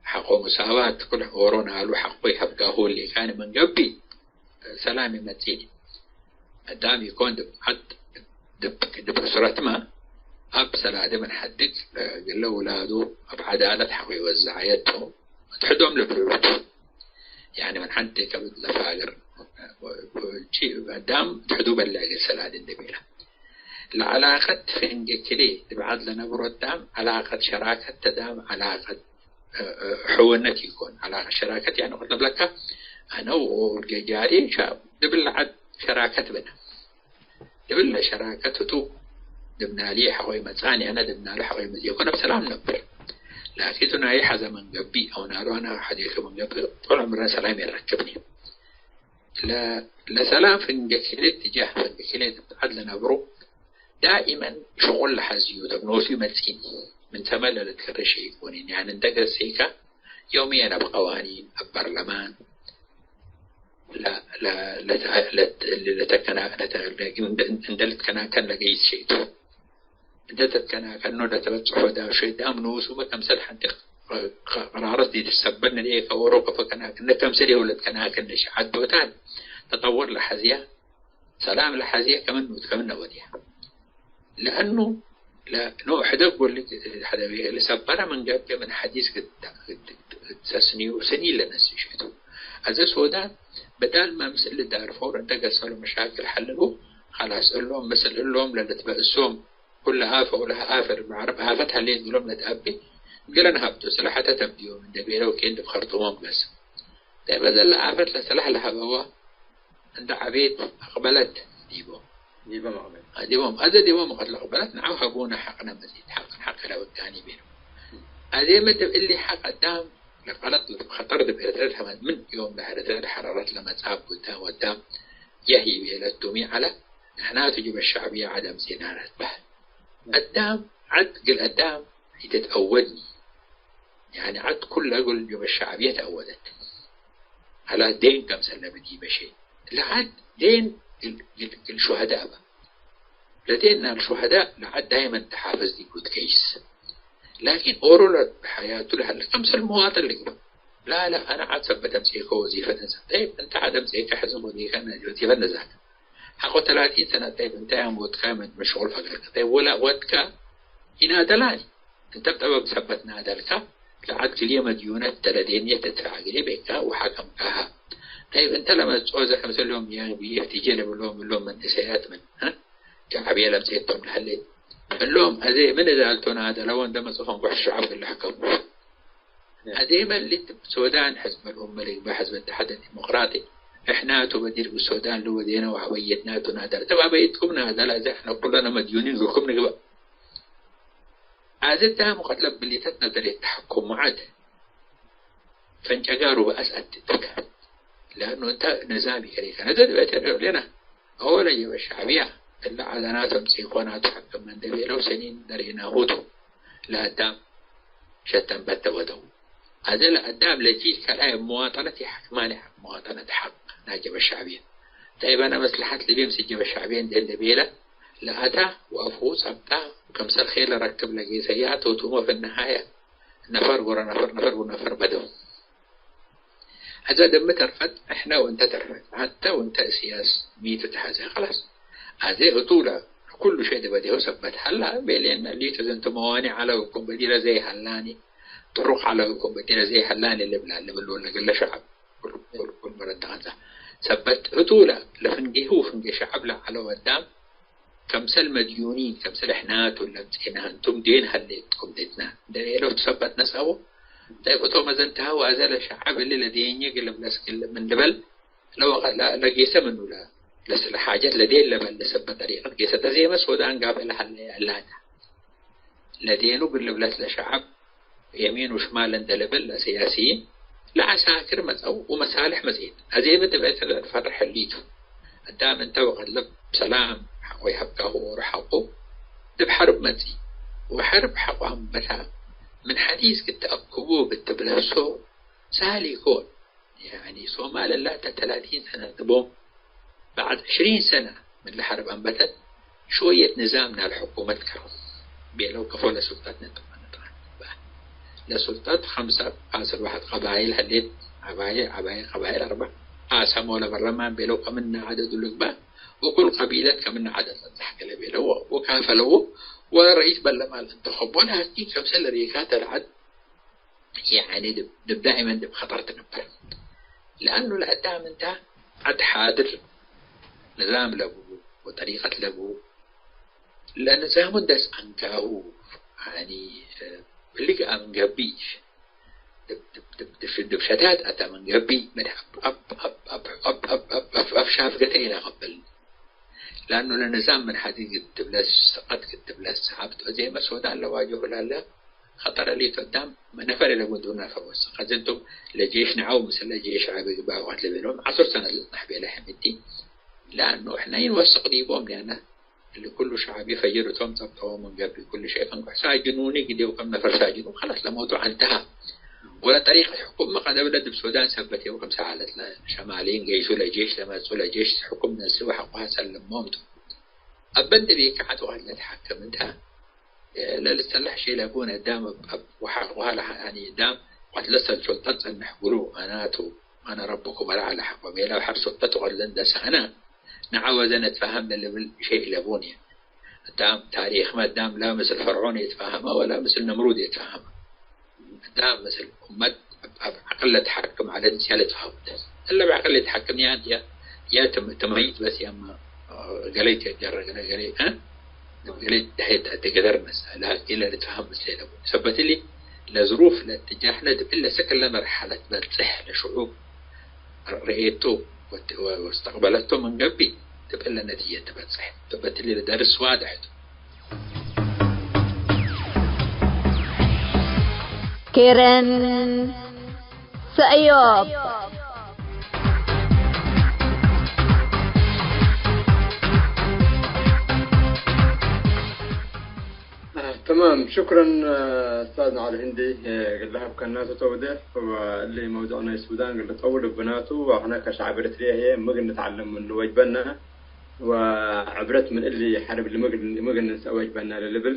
ሐቆ ሙሳዋት ክል ኦሮ ናሉ ሐቆ ይሀብጋሁ እሊ ካን ምን ገብእ ሰላም ይመጽእ። አዳም ኢኮን ድብ ዐድ ድብ፣ ድብ ሱረትመ አብ ሰላዲ ምን ሐድግ እግለ ውላዱ እብ ዐዳለት ሐቆ ይወዘዐየት ቱ። ትሕዶም ለብልዑቱ። ያኒ ምን ሐንቴ ከብድ ለፋግር፣ ቺ አዳም ትሕዱ በለ እግል ሰላዲ እንዴ ቤለ። ለዐላቀት ፍንጌ ክሌ ዲብ ዐድ ለነብሮ አዳም ዐላቀት ሸራከት ተዳም ዐላቀት፣ እ፣ እ፣ ሕውነት ኢኮን። ዐላቀት ሸራከት ያኒ ወቅት ነብለካ አነ ወወልጌ ጃሪ ሻ-፣ ዲብለ ዐድ ሸራከት ብነ። እብለ ሸራከት ህቱ፣ ድብናሊ ሐቆ ይመጽአኒ፣ አነ ድብናሉ ሐቆ ይመጽአኒ፣ ኮነ ብሰላም ነብር። ላኪን ቱ ናዩ ሐዘ ምን ገብእ፣ አው ናሉ አነ ሐዜቱ ምን ገብእ፣ ጦል ዕምረ ሰላም ይረክብኒ። ለ-፣ ለሰላም ፍንጌ ክሌ እትጃህ፣ ፍንጌ ክሌ ዐድ ለነብሩ፣ ዳኢመን ሽቁል ለሐዝዩ፣ ተብ ኖሱ ይመጽእኒ። ምን ሰመ ለልትከረ ሸይ ኢኮኒን፣ ያኒ እንደ ገሴከ፣ ዮምየን አብ ቀዋኒን፣ አብ በርለማን፣ ለ-፣ ለ-፣ ለተ-፣ ለት-፣ ለተከና-፣ ለተ-፣ እንደ፣ እንደ ልትከናከን ለገይስ ሸይቱ። እንደ ተትከናከኖ ለተበጽሖ ዳብ ሸይዳም ኖሱመ ከምሰል ሐንቴ ቀ-፣ ቀ-፣ ቀራረት ዲትሰበነ ለኤከ ኦሮ ከፈ ከናክነ ከምሰል የው ለትከናከን ለሸዓት ዶታን ተጠወር ለሐዝያ ሰላም ለሐዜ ከምን ኑት ከምን ነወድያ። ለአኑ ለኖ ሕደግ ወልድ ሐደቤ ለሰበረ ምን ገብእ ምን ሐዲስ ግድ ተስኒዩ ስኒ ለነስእሸቱ። አዘ ሶዳን በዳል መምስል ዳርፎር እንደ ገሰሉ መሻክል ሐልሉ፣ ኸላስ እሎም ምስል እሎም ለልትበእሶም ኩለ አፈ ወለሀ አፈር በዐረብ አፈት ሀሌት እሎም ለትአቤ እግለን ሀብቶ ስለሐተ ተብዮም እንደ ቤለው ኬን ድብ ኸርጡሞም ገስ። ዳይመ ዘለ አፈት ለሰላሕ ለሀበዋ እንደ ዐቤት አቅበለት ዲቦም። ዲቦም አቅበለት። ዲቦም፣ አዜ ዲቦም ወቀት ለአቅበለት፣ ነዐው ሀቡነ ሐቅነ መዚድ፣ ሐቅን ሐቅ ለወዳኒ ቤለው። አዜመ ዲብ እሊ ሐቅ አዳም ለቀለጥ ለዲብ ኸጠር ዲብ ኤረትርየ ለሐመ-፣ ምን ዮም ለኤረትርየ ለሐረረት ለመጽአብ ቡልዳን ወዳም የህይ ቤለቱ ሚ ዐለ፣ ንሕናቱ ጅበ ሸዕብየ ዐድ አምጼናነ ትበህል። አዳም ዐድ እግል አዳም ኢትትአወድኒ። ያኒ ዐድ ኩለ እግል ጀበ ሸዕብየት አወደት። ዐላ ዴን ከምሰለ ብዲበ ሸይ። ለዐድ ዴን ግል፣ ግል፣ ግል ሹሀዳእ በ። ለዴን ናል ሹሀዳእ ለዐድ ዳይመን ተሓፍዝ ዲቡ ትገይስ። ላኪን ኦሮ ለሐያቱ ለሀለ ከምሰል መዋጥን ልግበእ። ላ፣ ላ፣ አነ ዐድ ሰበት አምጽኤከ ወዚፈት እንሰ። ጠይብ፣ እንተ ዐድ አምጽኤከ ሕዝብ ወዚፈት፣ ወዚፈት ነዛከ። ሐቆ ተላቲን ሰነት፣ ጠይብ፣ እንተ ያም ወድካ ምን፣ ምን ሽቁል ፈገርካ። ጠይብ፣ ወላ ወድካ ኢናደላኒ። እንተ ጠበብ ሰበት ናደልካ፣ ለዐድ ክልኤ መድዩነት እተ ለዴንየት እት ረአግሌ ቤካ ወሐከምካሀ። ጠይብ፣ እንተ ለመጽኦ እዘ ክምሰሎም የንግብዬ እፍትዬ ለብሎም እሎም መንእሰያት ምን፣ እ? ሸዐብየ ለምጽኤቶም ለሀሌት። እሎም አዜ ምን እዛልቶ ናደለወ እንደ መጽኦ ፈንጎሕ ሸዐብ እግል ለሕከሙ። አዜ መሊት ሶዳን ሕዝብ አልኡመ ልግበእ ሕዝብ እተሓደ ዲሞቅራጢ፣ እሕናቱ በዲር ሶዳን ለወዴነ ወአበየትናቱ ናደለ። እብ አበይትኩም ናደለ፣ አዜ ሕነ ኩለነ መድዩኒን እግልኩም ንግበእ። አዜ ዳም ቀድለ ብሊተት ነደርየት ተሐኩሙ ዐድ ፈንጨጋሩ በአስ አትትከ። ለአኑ እንተ ንዛም ይከሬከ። ነዘ ድበተ ሌና አወለ ጀበ ሸዕብያ እለ ዐለናቶም ጼኮናቱ ሐቅመ እንደ ቤለው ሰኒን ደሬናሁ ቱ። ለአዳም ሸተን በተ ወደው። አዜ ለአዳም ለጂል ካልኣይ እብ መዋጠነት ይሐክማኒ ሐቅ መዋጠነት ሐቅ ናጀበ ሸዕብየ። ጠይብ አነ መስለሐት ልቤ ምስል ጀበ ሸዕብየ እንዴ እንደ ቤለ ለአታ ወአፍሁ ጸብጣ፣ ክምሰል ኼል ረክብ ለጌሰያ ቶቱመ ፍነሃየ ነፈር ጎረ ነፈር፣ ነፈር ጎረ ነፈር በደው። አዜ ደም ተርፈት፣ እሕነ ወእንተ ተርፈት፣ ሐተ ወእንተ እስያስ ሚቱ ተሐዜ፣ ኸላስ። አዜ ህቱ ለኩሉ ሸይ ዲብ እዴሁ ሰበት ሀላ፣ ቤሌነ ሊቱ ዝንቱ መዋኒዕ ዐለው እኩም በዲረ ዘይሀላኒ፣ ጥሩቅ ዐለው እኩም በዲረ ዘይሀላኒ ልብላ፣ ልብል ወለገለ ሸዐብ፣ ኩል፣ ኩል፣ ኩል መረት ተቀንጸ። ሰበት ህቱ ለ፣ ለፍንጌሁ ፍንጌ ሸዐብ ለዐለው አዳም፣ ከምሰል መድዩኒን፣ ከምሰል እሕናቱ ለምጽእናህ፣ እንቱም ዴን ሀሌትኩም ዴትና እንዴ ቤለው ትሰበጥነ ሰቦ። ጠይብ፣ እቶም አዘንትሃ ወአዘ ለሸዐብ እሊ ለዴኘ ግልም ለስክል ምን ልበል፣ ለወቀ-፣ ለ-፣ ለጌሰ ምኑ ለ-፣ ለስ-፣ ለሓጀት ለዴን ለበል ለሰበት ጠሪቀት ጌሰት። አዜመ ሶዳን ጋብእ ለሀለ አላተ። ለዴኑ ግልብለት ለሸዐብ የሚን ወሽማል እንደ ልብል ለስያሲይን ለዐሳክር መጽአው ወመሳልሕ መጽኤት። አዜመ ትብዕት ለፈርሕ ህሊቱ። አዳም እንተ ወቀት ለብ ሰላም ሐቆ ይሀብካሁ ወሮ ሐቆ እብ ሐርብ መጽኢ። ወሐርብ ሐቆ አምበታ ምን ሐዲስ ክትአክቡ ብትብለሶ ሳህል ኢኮን። ያኒ ሶማል እላ እተ ተላቲን ሰነት ቦም፣ በዕድ ዕሽሪን ሰነ ምን ለሐርብ አንበተት፣ ሾየት ንዛም ናይ ሕኩመት ከረው ቤለው ከፎ ለሱልጠት ነጥብ ነጥብ። ለሱልጠት ኸምሰ አስር ወሐድ ቀባይል ህሌት፣ ዐባየ ዐባየ ቀባይል አርበዕ አሰሞ ለበረማን ቤለው ከምነ ዐደዱ ልግበእ፣ ወኩል ቀቢለት ከምነ ዐደድ ለትሐከለ ቤለው ወካፈለው ወረኢስ በለማል እንተኸቦ፣ ላኪን ከምሰል ሬካተ ለዐድ ያኒ ድብ፣ ድብ ዳኢመን ድብ ኸጠር ትነበር። ለአኑ ለአዳም እንተ ዐድ ሓድር ንዛም ለቡ ወጠሪቀት ለቡ ለንዛሙ ደስ አንካሁ፣ ያኒ፣ እሊ ገአ ምን ገብእ፣ ድብ፣ ድብ፣ ድብ፣ ድብ፣ ድብ ሸታት አተ ምን ገብእ፣ መድ አብ፣ አብ ሻፍገተ ኢለአቀብል። ለአኑ ለንዛም ምን ሐዲድ ክትብለስ፣ ሰቀት ክትብለስ፣ ሐብት ኦዜመ ሶዳን ለዋጀሁ ላለ ኸጠር እሊ ቱ አዳም ነፈር ለቡ እንዱ ነፈር ወስቅ። አዜ እንቱም ለጄሽ ነዐው ምስለ ጄሽ ዐቢ ግባእ ወቀት ለቤሎም ዐሱር ሰነት ልጽናሕ ቤለ ሕሚቲ። ለአኑ እሕነ ኢንወስቅ ዲቦም ሌነ። እሊ ኩሉ ሸዐቢ ፈጅር እቶም ጸብጠዎ ምን ገብእ ኩሉ ሸይ ፈንጎሕ ሳጅኑኒ ግዴው ከም ነፈር ሳጅኑ ከላስ ለሞቱ አንተሃ። ወለ ጠሪቀት ሕኩመ ቀደብለ ዲብ ሱዳን ሰበት የው ክምሰል ሐለት ለሸማልይን ገይሱ ለጄሽ ለመጽኡ ለጄሽ ሕኩም ነስኡ ሐቆሀ ሰልሞም ቱ። አበ እንዴ ቤከ ዐድ ወቀት ለትሐክም እንተ ለልትሰለሕ ሸይ ለቡን አዳም እብ፣ እብ ወሐቆሀ ለሐ-፣ ያኒ አዳም ወቀት ለሰል ሱልጠት ጸንሕ እግሉ አናቱ አነ ረብኩም አልአዕላ ሐቆ ቤለ ወሐር ሱልጠት ወቀት ለእንደሰ አነ ነዐ ወዘ ነትፋሀም ለልብል ሸይ ለቡን። አዳም ታሪክመ አዳም ላ ምስል ፈርዖን ኢትፋሀመ ወላ ምስል ንምሩድ ኢትፋሀመ። አዳም ምስል እመት እብ፣ እብ ዐቅል ለትሐክም ዐለት ምስያ ለትፋሀመት። እለ እብ ዐቅል ለትሐክም ያ፣ ያ፣ ያ ትም-፣ ትመይት በስ ያማ፣ አ፣ ገሌ ትጀረ ገሌ፣ ገሌ፣ አ? ገሌ ደሄት አትገደር መሰለ፣ ኢለ ልትፋሀም ምስሌ ለቡ። ሰበት እሊ ለዝሩፍ ለእትጃህ ለትብል ለሰክለ መርሐለት በጽሕ ለሽዑብ ርኤቱ ወት-፣ ወ-፣ ወስተቅበለቱ ምን ገብእ፣ ትብል ነትየት ትበጽሕ። ትበትሊ ለደርስ ዋድሕ ቱ። ኬረን ሰእዮብ። ተማም፣ ሽክረን፣ ኡስታዝና ዐሊ ህንዲ፣ እግል ለሀብከናቱ ተውዴሕ፣ ወእሊ መውዱዕ ናይ ሱዳን እግል ልጠውል እብናቱ፣ ወአሕነ ከሸዕብ ኤረትርየ ህዬ ምግል ንትዐለም ምኑ ወጅበነ፣ ወዕብረት ምን እሊ ሐርብ ልምግል፣ ምግል ንንሰእ ወጅበነ ለልብል፣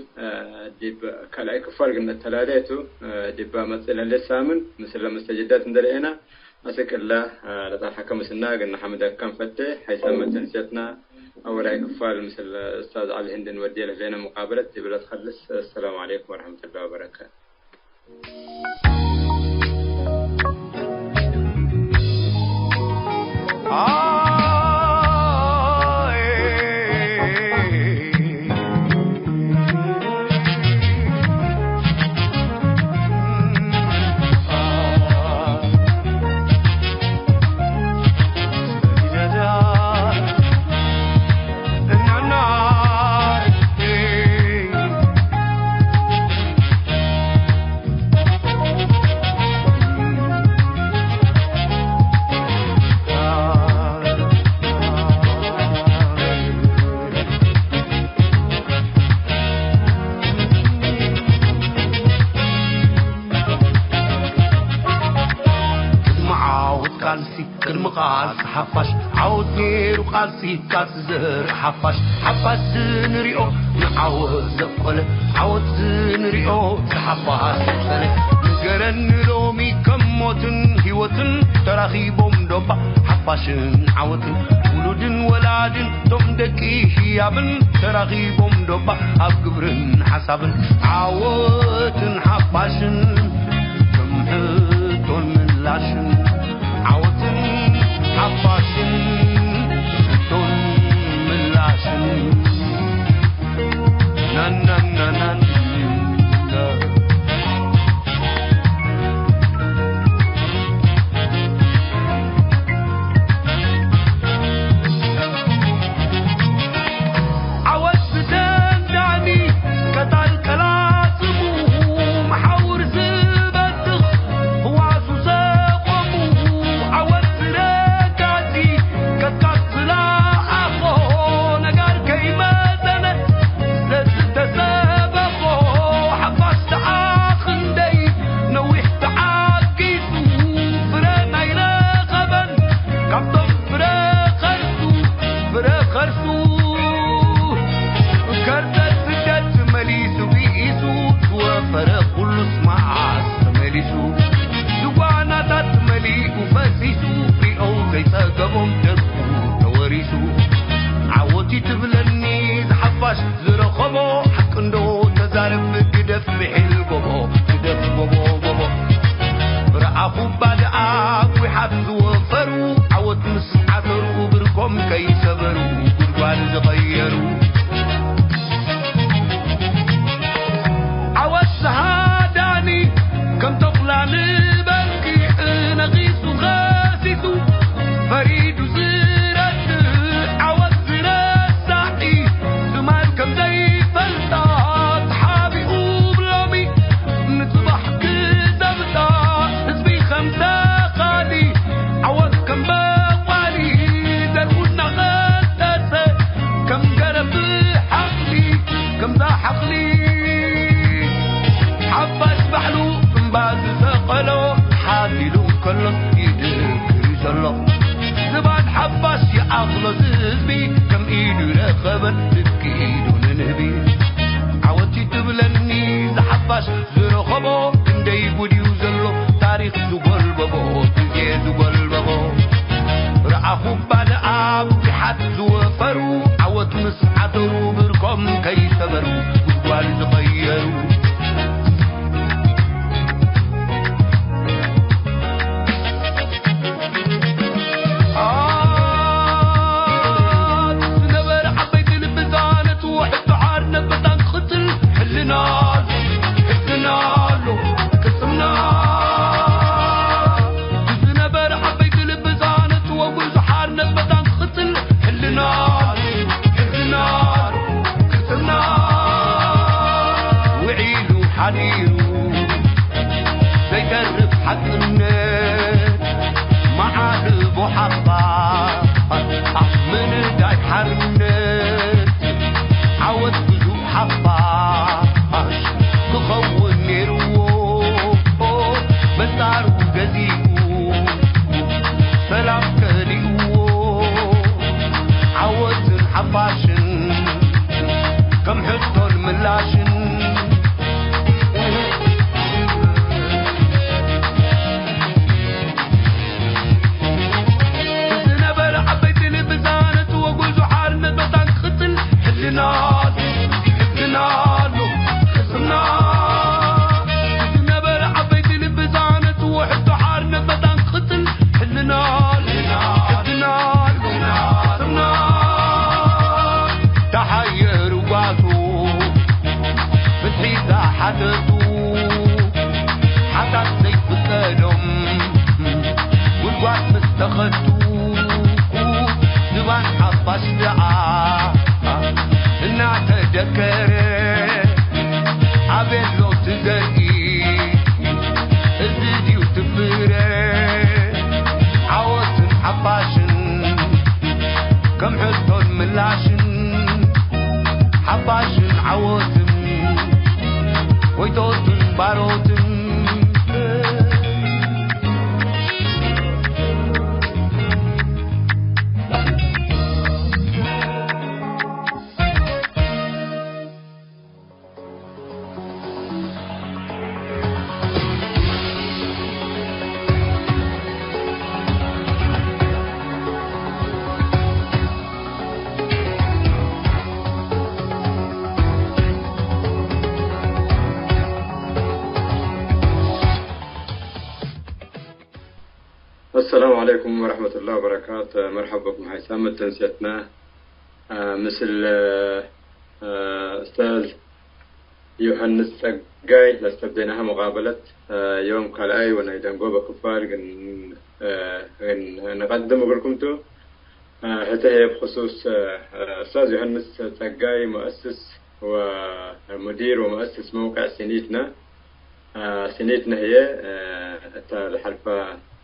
ዲብ ካልኣይ ክፋል እግል ነተላሌ ቱ፣ ዲብ መጽእ ለህሌት ሳምን፣ ምስለ መስተጅዳት እንዴ ረኤና፣ አስክ እለ ለጸንሐከ ምስልና እግል ነሐምደከ እንፈቴ። ሐይሰ መተንስየትና አወላይ ክፋል ምስል ኡስታዝ ዐሊ ህንዲ እንወዴ ለህሌነ ሙቃበለት ዲብለ ትከልስ። አሰላሙ ዐለይኩም ወረሕመቱላሂ ወበረካቱ። ሓፋሽ ዓወት ኔሩ ቃልሲ ቃልሲ ዘር ሓፋሽ፣ ሓፋሽ ዝንሪኦ ንዓወት ዘቆለ፣ ዓወት ዝንሪኦ ዝሓፋሽ ዘቆለ። ንገረኒ ሎሚ ከም ሞትን ህይወትን ተራኺቦም ዶባ ሓፋሽን ዓወትን፣ ውሉድን ወላድን ቶም ደቂ ህያብን ተራኺቦም ዶባ ኣብ ግብርን ሓሳብን፣ ዓወትን ሓፋሽን ከም ሕቶን ምላሽን፣ ዓወትን ሓፋሽን ሕቶን ምላሽን። ናናናናን ዓወት ብደንዳኒ ቀታል ቀላጽሙ፣ መሓውር ዝበትኽ ህዋሱ ሰቆሙ። ዓወት ዝረጋጺ ቀጥቃጥ ዝለኣኾ፣ ነጋር ከይመዘነ ዘዝተሰበኾ። ሓፋሽ ደኣ ክንደይ ነዊሕ ተዓጊሱ፣ ፍረ ኣይረኸበን ካብቶም ፍረ ኸርሱ፣ ፍረ ኸርሱ ከርሰ ስደት መሊሱ ብኢሱ፣ ዝወፈረ ኩሉስ መዓስ ተመሊሱ። ዝጓናታት መሊኡ ፈሲሱ፣ ሪኦ ከይጸገቦም ደርቁ ተወሪሱ። ዓወት እዩ ትብለኒ ዝሓፋሽ ዝረኸቦ፣ ሓቂ እንዶ ተዛረብ ግደፍ ምሒል ጎቦ፣ ግደፍ ጎቦ ጎቦ። ረኣኹ እባ ደኣ ጒሓት ዝወፈሩ፣ ዓወት ምስ ዓተሩ ብርኮም ከይሰበሩ፣ ጉድጓድ ዝቐየሩ። ዓወት ዝሃዳኒ ከም ተኹላ ንበልኪ ነኺሱ ኸሲሱ፣ ፈሪዱ ዝረድእ ዓወት ዝረሳዒ፣ ዝማን ከም ዘይፈልጣ ተሓቢኡ ብሎሚ፣ ንጽባሕ ክዘብጣ ህዝቢ ከም ተኻሊ፣ ዓወት ከም በቋሊ ዘርኡ እናቐንጠሰ፣ ከም ገረብ ሓቕሊ፣ ከምዛ ሓቕሊ ሓፋሽ ባዕሉ እምባ ዝሰቐሎ፣ ሓቲሉ ከሎስ ይድክር ዘሎ። ዝባን ሓፋሽ ይኣኽሎ ዝህዝቢ፣ ከም ኢዱ ይረኸበን ትኪ ኢዱ ንንህቢ። ዓወት እዩ ትብለኒ ዝሓፋሽ ዝረኸቦ፣ ክንደይ ጉድ እዩ ዘሎ ታሪኽ ዝጎልበቦ፣ ግዜ ዝጎልበቦ። ረኣኹ እባ ደኣ ብዙሓት ዝወፈሩ፣ ዓወት ምስ ዓተሩ ብርኮም ከይሰበሩ፣ ጉድጓድ ዝቐየሩ። ዝነበረ ዓበይቲ ልቢ ዛነት ወሕቶ ሓርነት መታን ክቕጽል ሕልና፣ ሕልና ኣሎ ቅስምና። ዝነበረ ዓበይቲ ልቢ ዛነት ወጉዕዞ ሓርነት መታን ክቕጽል ሕልና፣ ሕልና ኣሎ ቅስምና። ውዒሉ ሓዲሩ ዘይተርፍ ሓቅነት፣ መዓልቦ ሓፋሽ ኣብ ምንዳይ ሓርነት፣ ዓወት ግዙእ ሓፋሽ ክኸውን ኔርዎ፣ በንጻሩ ገዚኡ ሰላም ከሊእዎ። ዓወትን ሓፋሽን ከም ሕቶን ምላሽን። ዝነበረ ዓበይቲ ልቢ ዛነት ወጉዕዞ ሓርነት መታን ክቕጽል ሕልና፣ ሕልና ኣሎ ቅስምና። ዝነበረ ዓበይቲ ልቢ ዛነት ወሕቶ ሓርነት መታን ክቕጽል ሕልና፣ ሕልና ኣሎ ቅስምና። ተሓየሩ ጓቱ ፍትሒ ዛሓተቱ፣ ሓሳት ዘይፍቀዶም ጉድጓድ ምስ ተኸቱ፣ ዝባን ሓፋሽ ደኣ እናተደከረ፣ ኣቤሎ ትዘርኢ እዚ ድዩ ትፍረ? ዓወትን ሓፋሽን ከም ሕቶን ምላሽን፣ ሓፋሽን ዓወትን ጎይቶትን ባሮትን። ወረሕመቱላሂ ወበረካቱ። መርሐባ ብኩም ሀይሳም መተንስየትና፣ አ፣ ምስል፣ አ፣ ኡስታዝ ዮሐንስ ጸጋይ ለስተብዴናሀ ሙቃበለት፣ አ፣ ዮም ካልኣይ ወናይ ደንጎበ ክፋል ግን፣ አ፣ ግን ንቀድም እግልኩም ቱ። አ፣ ህተ ህዬ ብክሱስ፣ አ፣ ኡስታዝ ዮሐንስ ጸጋይ ሙአስስ ወሙዲር ወሙአስስ መውቀዕ ሲኒትና፣ አ፣ ሲኒትና ህዬ፣ አ፣ እተ ለሐልፈ፣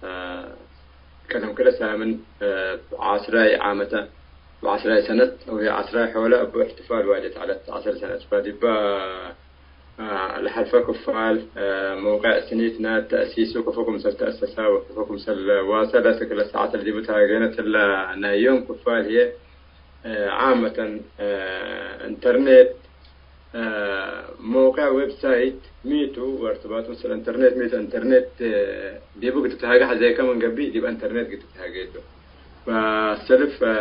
አ፣ ቀደም ክለ ሳምን፣ አ፣ ዐስራይ ዓመተ፣ ዐስራይ ሰነት ወህዬ ዐስራይ ሖለ እቡ እሕትፋል ዋጀት ዐለት ዐስር ሰነት። ፈዲባ፣ አ፣ ለሐልፈ ክፋል፣ አ፣ መውቀዕ ሲኒትና ተእሲሱ ክፉ ክምሰል ተአሰሳ ወክፉ ክምሰል ዋሰለ፣ እት ክለ ሰዓት ለዲቡ ተሃጌነ እትለ ናይ ዮም ክፋል ህዬ፣ አ፣ ዓመተን፣ አ፣ ኢንተርኔት፣ አ፣ መውቀዕ ዌብሳይት ሚቱ ወእርትባጡ ምስል ኢንተርኔት ሚቱ፣ ኢንተርኔት፣ አ፣ ዲቡ እግል ትትሃጌ ሐዜከ ምን ገብእ ዲብ ኢንተርኔት እግል ትትሃጌ ቱ። ፈሰልፍ፣ አ፣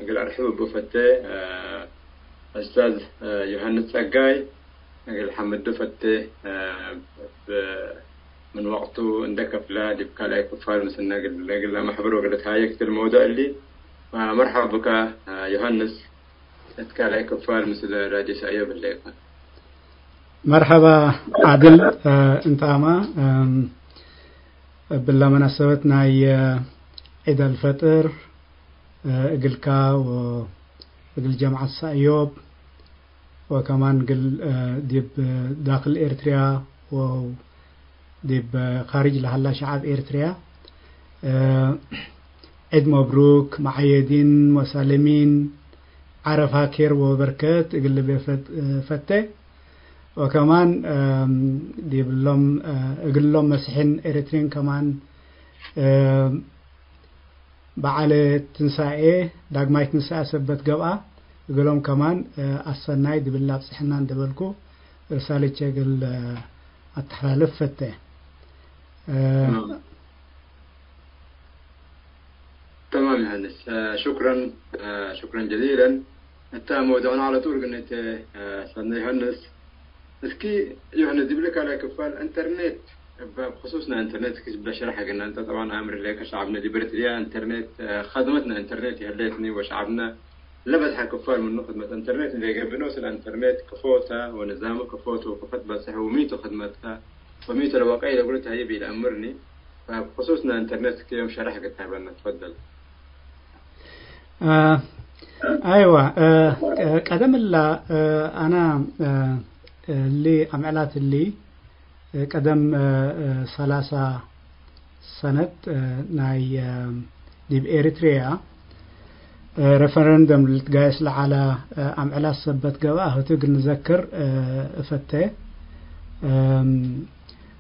እግል አርሕብ እቡ ፈቴ፣ አ፣ ኡስታዝ፣ አ፣ ዮሐንስ ጸጋይ፣ እግል ሐምዱ ፈቴ፣ አ፣ ብ-፣ ምን ወቅቱ እንደ ከፍለ ዲብ ካልኣይ ክፋል ምስልነ እግል፣ እግል ለመሕብሮ እግል ልትሃየክ እትሊ መውዱዕ እሊ። አ፣ መርሐብ ብከ፣ አ፣ ዮሐንስ፣ እት ካልኣይ ክፋል ምስል ራድዮ ሰእዮብ ህሌከ። መርሐባ ዓድል፣ አ፣ እንታመ፣ እም፣ እብለ መናሰበት ናይ፣ አ፣ ዒድ አልፈጥር፣ አ፣ እግልካ ወእግል ጀምዐት ሰእዮብ፣ ወከማን እግል፣ እ፣ ዲብ ዳክል ኤርትርያ ወዲብ ካርጅ ለሀላ ሸዐብ ኤርትርያ፣ እ፣ ዒድ መብሩክ፣ መዓየዲን ወሳልሚን፣ ዐረፋ ኬር ወበርከት እግል ልቤ ፈት-፣ እ፣ ፈቴ። ወከማን፣ እም፣ ዲብሎም፣ እ፣ እግሎም መሲሒን ኤረትርዪን ከማን፣ እ፣ በዐለ ትንሳኤ፣ ዳግማይ ትንሳኤ ሰበት ገብአ፣ እግሎም ከማን፣ እ፣ አሰናይ ዲብለ አብጽሐና እንዴ በልኩ፣ ርሳልቼ እግል፣ እ፣ አተሐላልፍ ፈቴ። እ፣ ተማም። ተማም ዮሐንስ፣ እ፣ ሹክረን፣ እ፣ ሹክረን ጀዚለን። እተ መውዱዕና ዐለ ጡል ግንቴ፣ እ፣ ሰነ ዮሐንስ፣ እስኪ ዮሐንስ፣ ዲብለ ካልኣይ ክፋል ኢንተርኔት፣ እብ፣ ብክሱስ ናይ ኢንተርኔት እስኪ ዲብለ ሸርሕ ሀገና። እንተ ጠብዓን አምር ህሌከ ሸዐብነ ዲብ ኤረትርያ ኢንተርኔት፣ እ፣ ከድመት ናይ ኢንተርኔት ይህሌትኒ ወሸዐብነ ለበዝሐ ክፋል ምኑ ክድመት ኢንተርኔት እንዴ ገብእ ነው። ስለ ኢንተርኔት ክፎ ተ ወንዛሙ ክፎ ቱ ወክፈ ትበጽሕ ወሚቱ ክድመትከ ወሚቱ ለወቀይ ለእግሉ ተህይብ ኢለአምርኒ። ፈብክሱስ ናይ ኢንተርኔት እስኪ ዮም ሸርሕ እግል ተህበነ ትፈደል። አ፣ አይወ፣ አ፣ ቀደም እላ፣ አ፣ አና፣ አ፣ እሊ አምዕላት እሊ፣ አ፣ ቀደም፣ አ፣ አ፣ ሰላሳ ሰነት፣ አ፣ ናይ፣ አ፣ ዲብ ኤሪትሪያ፣ አ፣ ሬፈረንደም ልትጋየስ ለዐለ፣ አ፣ አምዕላት ሰበት ገብአ ህቱ እግል ንዘክር፣ አ፣ እፈቴ። አም፣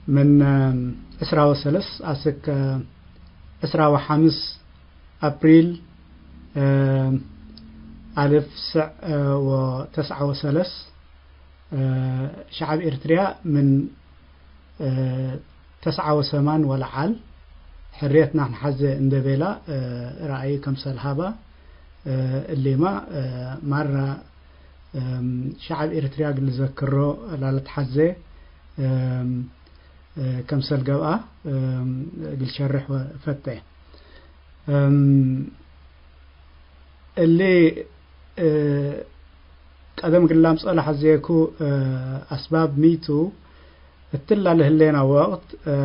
ምን፣ አም፣ ዕስራ ወሰለስ አስክ፣ አ፣ ዕስራ ወሐምስ አፕሪል፣ እ፣ አልፍ ስዕ፣ እ፣ ወተስዓ ወሰለስ፣ እ፣ ሸዐብ ኤርትርያ ምን፣ እ፣ ተስዓ ወሰማን ወለዓል ሕርየትና ንሐዜ እንዴ ቤላ፣ እ፣ ረአዩ ከምሰል ሀባ፣ እ፣ እሊማ፣ እ፣ ማራ፣ እም፣ ሸዐብ ኤርትርያ እግል ልዘክሮ ላለትሐዜ፣ እም፣ እ፣ ከምሰል ገብአ፣ እም፣ እግል ሸርሕ ወፈቴ። እም፣ እሊ፣ እ፣ ቀደም እግል ላምጽኦ ለሐዜኩ፣ እ፣ አስባብ ሚቱ፣ እትላ ለህሌና ወቅት፣ እ፣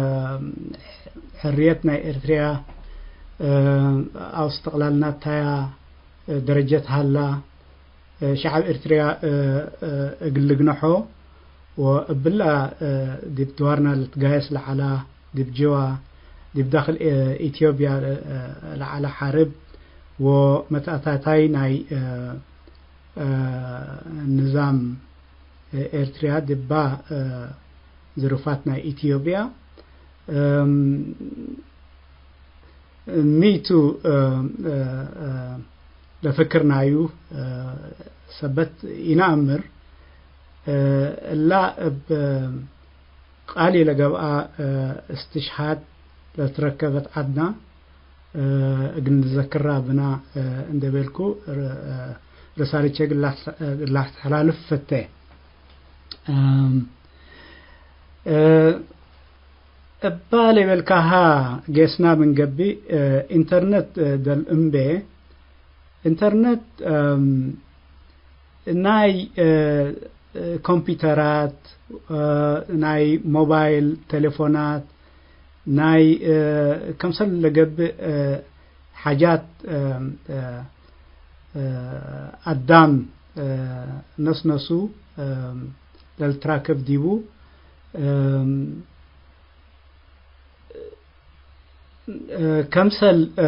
ሕርየት ናይ ኤርትርያ፣ እ፣ አው እስትቅላልናት ታያ ደረጀት ሀላ፣ ሸዐብ ኤርትርያ፣ እ፣ እ፣ እግል ልግነሖ ወእብላ፣ እ፣ ዲብ ድዋርና ልትጋየስ ለዐላ፣ ዲብ ጅዋ፣ ዲብ ዳክል፣ እ፣ ኢትዮጵያ፣ እ፣ ለዐለ ሐርብ ወመትአታታይ ናይ፣ እ፣ እ፣ ንዛም ኤርትርያ ዲባ፣ እ፣ ዝሩፋት ናይ ኢትዮጵያ፣ እም፣ ሚቱ፣ እ፣ እ፣ እ፣ ለፍክር ናዩ፣ እ፣ ሰበት ኢነአምር፣ እ፣ እላ እብ ቃሊ ለገብአ፣ እ፣ እስትሽሃድ ለትረከበት ዐድና፣ እ፣ እግል ንዘክራ ብና፣ እ፣ እንዴ ቤልኩ፣ ር-፣ እ፣ ርሳልቼ እግል ላስ-፣ እግል ላስተሐላልፍ ፈቴ። እም፣ እ፣ እባ ሌበልካሀ ጌስና ምን ገብእ፣ እ፣ ኢንተርነት፣ እ፣ ደል እምቤ፣ ኢንተርነት፣ እም፣ ናይ፣ እ፣ እ፣ ኮምፒተራት፣ እ፣ ናይ ሞባይል ቴሌፎናት፣ ናይ፣ እ፣ ከምሰል ለገብእ፣ እ፣ ሓጃት፣ እ፣ እ፣ እ፣ አዳም፣ እ፣ ነስነሱ፣ እ፣ ለልትራከብ ዲቡ፣ እ፣ እ፣ ከምሰል፣ እ፣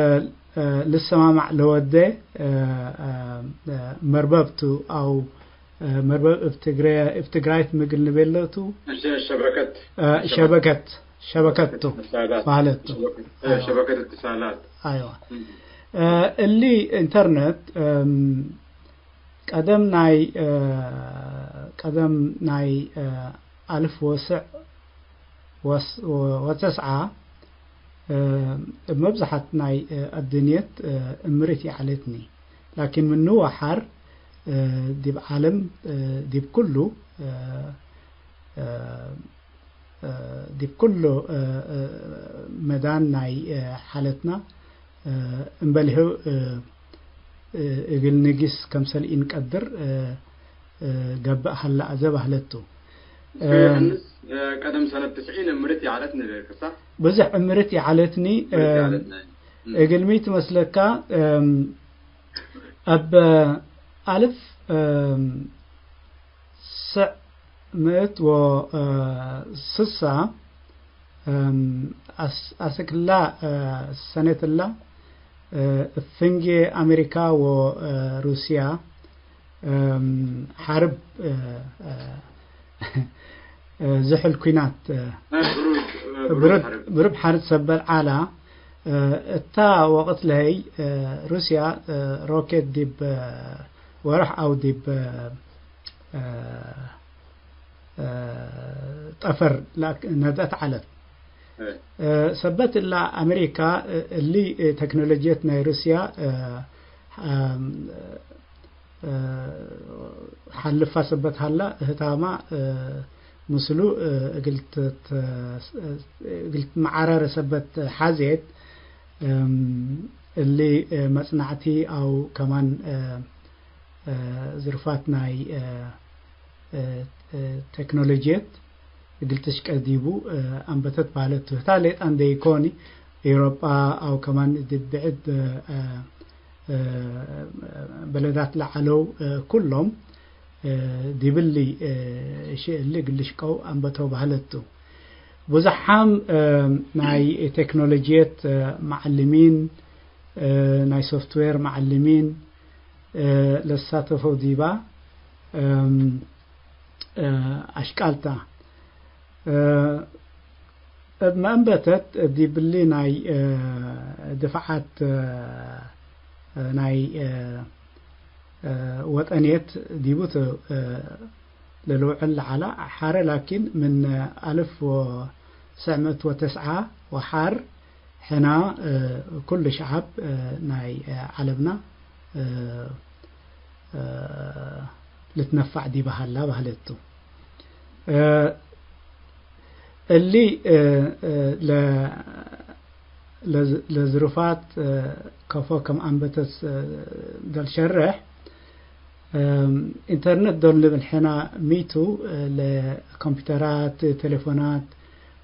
እ፣ ልሰማማዕ ለወዴ፣ እ፣ እ፣ እ፣ መርበብ ቱ አው፣ እ፣ መርበብ እብ ትግረ-፣ እብ ትግራይት ምግል ንቤለቱ። እሺ፣ ሸበከት። እ፣ ሸበከት። ሸበከት፣ ሸበከት ቱ እትሳላት። ማለት ቱ። ሸበከት፣ እ፣ አይዋ። ሸበከት እትሳላት። አይዋ። እም። እ፣ እሊ ኢንተርነት፣ እም፣ ቀደም ናይ፣ እ፣ ቀደም ናይ፣ እ፣ አልፍ ወስዕ ወስ-፣ ወ-፣ ወተስዓ፣ እ፣ እብ መብዝሐት ናይ፣ እ፣ አድንየት፣ እ፣ እምርት ይዐለትኒ። ላኪን ምኑ ወሐር፣ እ፣ ዲብ ዓለም፣ እ፣ ዲብ ኩሉ፣ እ፣ እ፣ እ፣ ዲብ ኩሉ፣ እ፣ እ፣ መዳን ናይ፣ እ፣ ሓለትና፣ እ፣ እምበልሁ፣ እ፣ እ፣ እግል ንጊስ ከምሰል ኢንቀድር፣ እ፣ እ፣ ገብእ ሀለ አዘ ባህለት ቱ። እ፣ ዮሐንስ፣ እ፣ ቀደም ሰነት ትስዒን እምርት ይዐለት ነበርክ፣ ሳሕ? ብዙሕ እምርት ይዐለትኒ፣ እምርት እ፣ ይዐለትኒ። እም። እግል ሚ ትመስለካ፣ እም፣ እብ አልፍ፣ እም፣ ስዕ ምእት ወስሳ፣ እም፣ አስ-፣ አስክላ፣ እ፣ ሰኔትላ፣ እ፣ ፍንጌ አሜሪካ ወ፣ እ፣ ሩስያ፣ እም፣ ሐርብ፣ እ፣ እ፣ እ፣ ዝሕል ኩናት፣ እ፣ እ፣ ብሩድ፣ እ፣ ብሩድ ብሩድ ሐርብ። ብሩድ ሐርብ ሰበል ዓላ፣ እ፣ እታ ወቅት ለሀይ፣ እ፣ ሩስያ፣ እ፣ ሮኬት ዲብ፣ እ፣ ወርሕ አው ዲብ፣ እ፣ እ፣ እ፣ ጠፈር ላክ-፣ ነድአት ዐለት። እ። እ፣ ሰበት እላ አሜሪካ፣ እ፣ እሊ፣ እ፣ ቴክኖሎጅየት ናይ ሩስያ፣ እ፣ ሐ-፣ እ፣ ሐልፋ ሰበት ሀላ፣ እህታማ፣ እ፣ ምስሉ፣ እ፣ እግል ት-፣ ት-፣ እግል ትመዓረረ ሰበት ሐዜት፣ እም፣ እሊ፣ እ፣ መጽናዕቲ አው ከማን፣ እ፣ እ፣ ዝርፋት ናይ፣ እ፣ እ፣ እ፣ ቴክኖሎጅየት እግል ትሽቀ ዲቡ፣ እ፣ አንበተት ባለት ቱ። ህታ ሌጣ እንዴ ኢኮኒ፣ ኤውሮጳ አው ከማን ዲብ ብዕድ፣ እ፣ እ፣ በለዳት ለዐለው፣ እ፣ ኩሎም፣ እ፣ ዲብሊ፣ እ፣ እሺ እሊ እግል ልሽቀው አንበተው ባለት ቱ። ብዙሓም፣ እ፣ ናይ ቴክኖሎጅየት፣ እ፣ መዓልሚን፣ እ፣ ናይ ሶፍትዌር መዓልሚን፣ እ፣ ለሳተፈው ዲባ፣ እም፣ እ፣ አሽቃልታ፣ እ፣ እብ መአንበተት ዲብሊ ናይ፣ እ፣ ድፍዓት፣ እ፣ ናይ፣ እ፣ እ፣ ወጠንየት ዲቡ ቱ፣ እ፣ ለልውዕል ለዐላ ሐረ ላኪን ምን አልፍ ወትስዕ ምእት ወተስዓ ወሐር ሕና፣ እ፣ ኩሉ ሸዓብ፣ እ፣ ናይ፣ እ፣ ዐለምና፣ እ፣ እ፣ ልትነፋዕ ዲበ ሀላ በህለት ቱ። እ፣ እሊ፣ እ፣ እ፣ ለ-፣ ለዝ-፣ ለዝሩፋት፣ እ፣ ከፎ ከም አንበተስ፣ እ፣ ደልሸርሕ፣ እም፣ ኢንተርነት ዶል ንብል ሕና ሚቱ፣ እ፣ ለኮምፒውተራት፣ ቴሌፎናት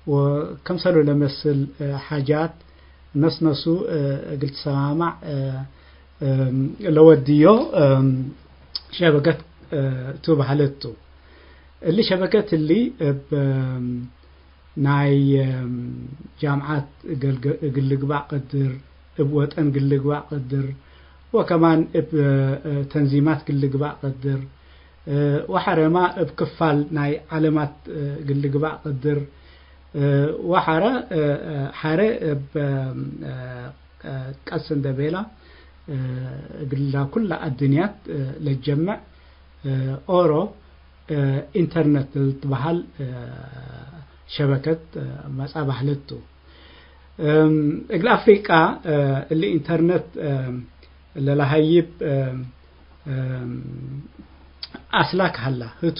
ወከምሰሉ ለመስል፣ እ፣ ሓጃት ነስነሱ፣ እ፣ እግል ትሰማማዕ፣ እ፣ እም፣ ለወድዮ፣ እም፣ ሸበከት፣ እ፣ ቱ በህለት ቱ። እሊ ሸበከት እሊ እብ፣ እም፣ ናይ፣ እም፣ ጃምዓት እግል፣ እግል ልግባእ ቀድር፣ እብ ወጠን እግል ልግባእ ቀድር፣ ወከማን እብ፣ እ፣ ተንዚማት እግል ልግባእ ቀድር፣ እ፣ ወሐረማ እብ ክፋል ናይ ዐለማት፣ እ፣ እግል ልግባእ ቀድር፣ እ፣ ወሐረ፣ እ፣ እ፣ ሐረ እብ፣ እ፣ እ፣ ቀስ እንደ ቤላ፣ እ፣ እግላ ኩላ አድንያት፣ እ፣ ለጀምዕ፣ እ፣ ኦሮ፣ እ፣ ኢንተርነት ልትበሃል፣ እ፣ ሸበከት፣ እ፣ መጻ ባህለት ቱ። እም፣ እግል አፍሪቃ፣ እ፣ እሊ ኢንተርነት፣ እ፣ ለለሀይብ፣ እ፣ እም፣ አስላክ ሀላ። ህቱ፣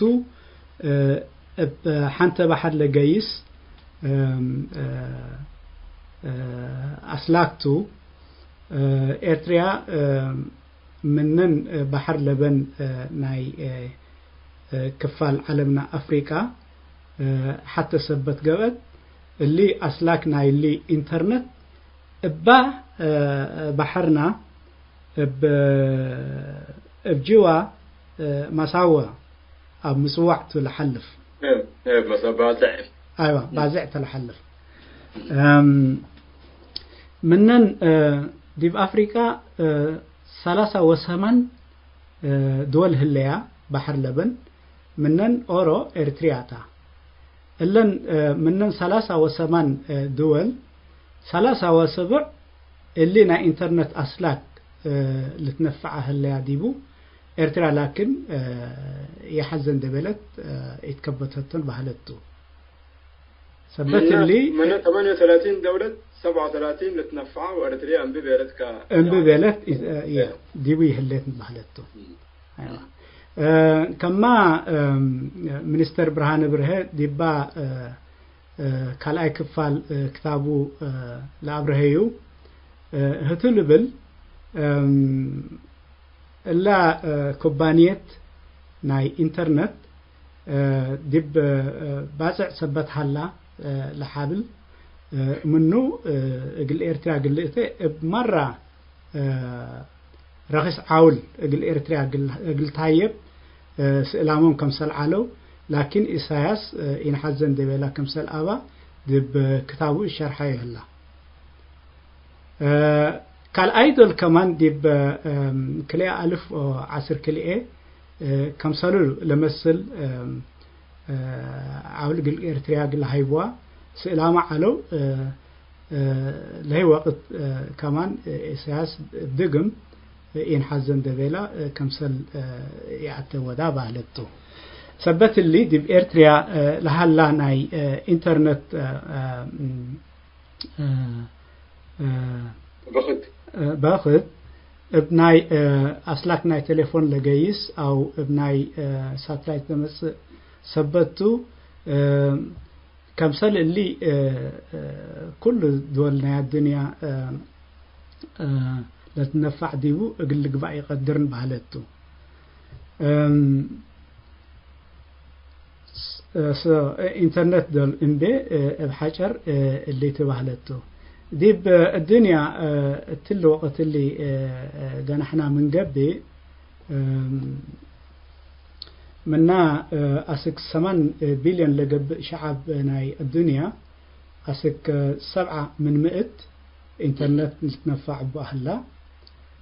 እ፣ እብ ሐንተ በሐር ለገይስ፣ እም፣ እ፣ እ፣ አስላክ ቱ። እ፣ ኤርትርያ፣ እ፣ ምንን፣ እ፣ በሐር ለበን፣ እ፣ ናይ፣ እ፣ እ፣ ክፋል ዐለምና አፍሪቃ፣ እ፣ ሐተ ሰበት ገብአት፣ እሊ አስላክ ናይሊ ኢንተርነት እባ፣ እ፣ በሐርና እብ፣ እብ ጅዋ፣ እ፣ መሳወ አብ ምጽዋዕ ቱ ለሐልፍ። እብ፣ እብ መሰ-፣ ባጽዕ። አይዋ፣ እም። ባጽዕ ቱ ለሐልፍ። እም፣ ምነን፣ እ፣ ዲብ አፍሪቃ፣ እ፣ ሰላሳ ወሰማን፣ እ፣ ድወል ህለያ በሐር ለበን፣ ምነን ኦሮ ኤርትርያ ታ። እለን፣ እ፣ ምነን ሰላሳ ወሰማን፣ እ፣ ድወል፣ ሰላሳ ወሰብዕ እሊ ናይ ኢንተርነት አስላክ፣ እ፣ ልትነፈዓ ህለያ ዲቡ፣ ኤርትርያ ላኪን፣ እ፣ የሐዘን ደበለት፣ እ፣ ኢትከበተቶን በህለት ቱ። ሰበት ምነ፣ እሊ ምነ ተማንየ ወተላቲን ደውለት ሰብዐ ወተላቲን ልትነፈዓ ወኤርትርያ እምቢ ቤለት ከ-፣ እምቢ ቤለት፣ እ፣ የ-፣ ዲቡ ይህሌት በህለት ቱ። እም። አይዋ። እ፣ ከማ፣ እም፣ ሚኒስተር ብርሃነ ብርሀ ዲባ፣ እ፣ እ፣ ካልኣይ ክፋል፣ እ፣ ክታቡ፣ እ፣ ለአብርሀዩ፣ እ፣ ህቱ ልብል፣ እም፣ እላ፣ እ፣ ኩባንየት ናይ ኢንተርነት፣ እ፣ ዲብ፣ እ፣ ባጽዕ ሰበት ሀላ፣ እ፣ ለሓብል፣ እ፣ ምኑ፣ እ፣ እግል ኤርትርያ እግል ልእተ እብ መራ፣ እ፣ ረኺስ ዓውል እግል ኤርትርያ እግል፣ እግል ታየብ፣ እ፣ ስእላሞም ከምሰል ዐለው፣ ላኪን ኢሳያስ፣ እ፣ ኢንሐዘን ደቤላ ከምሰል አባ ዲብ ክታቡ እሸርሐዩ ህላ። እ፣ ካልኣይ ዶል ከማን ዲብ፣ እም፣ ክልኤ አልፍ ወዐስር ክልኤ፣ እ፣ ከምሰሉ ለመስል፣ እም፣ እ፣ ዐውል እግል ኤርትርያ እግል ሀይብዋ ስእላመ ዐለው፣ እ፣ እ፣ ለህይ ወቅት፣ እ፣ ከማን፣ እ፣ ኢሳያስ እብ ድግም፣ እ፣ ኢንሐዘን ደቤላ፣ እ፣ ከምሰል፣ እ፣ ይአተ ወዳ ባህለት ቱ። ሰበት እሊ ዲብ ኤርትርያ፣ እ፣ ለሀላ ናይ፣ እ፣ ኢንተርነት፣ እ፣ እ፣ ም፣ እ፣ እ፣ በክት። እ፣ በክት እብ ናይ፣ እ፣ አስላክ ናይ ቴሌፎን ለገይስ አው እብ ናይ፣ እ፣ ሳትላይት ለመጽእ ሰበት ቱ፣ እ፣ ከምሰል እሊ፣ እ፣ እ፣ ኩሉ ድወል ናይ አዱንያ፣ እ፣ እ፣ ለትነፋዕ ዲቡ እግል ልግባእ ኢቀድርን በህለት ቱ። እም፣ ስ-፣ እ፣ ስ-፣ እ፣ ኢንተርነት ዶል እምቤ፣ እ፣ እብ ሐጨር፣ እ፣ እሊ ትበህለት ቱ። ዲብ፣ እ፣ እዱንያ፣ እ፣ እትሊ ወቅት እሊ፣ እ፣ እ፣ ገናሕና ምን ገብእ፣ እም፣ ምና፣ እ፣ አስክ ሰማን ቢልዮን ለገብእ ሸዐብ ናይ አዱንያ፣ አስክ ሰብዓ ምን ምእት ኢንተርነት ልትነፋዕ እቡ አህላ።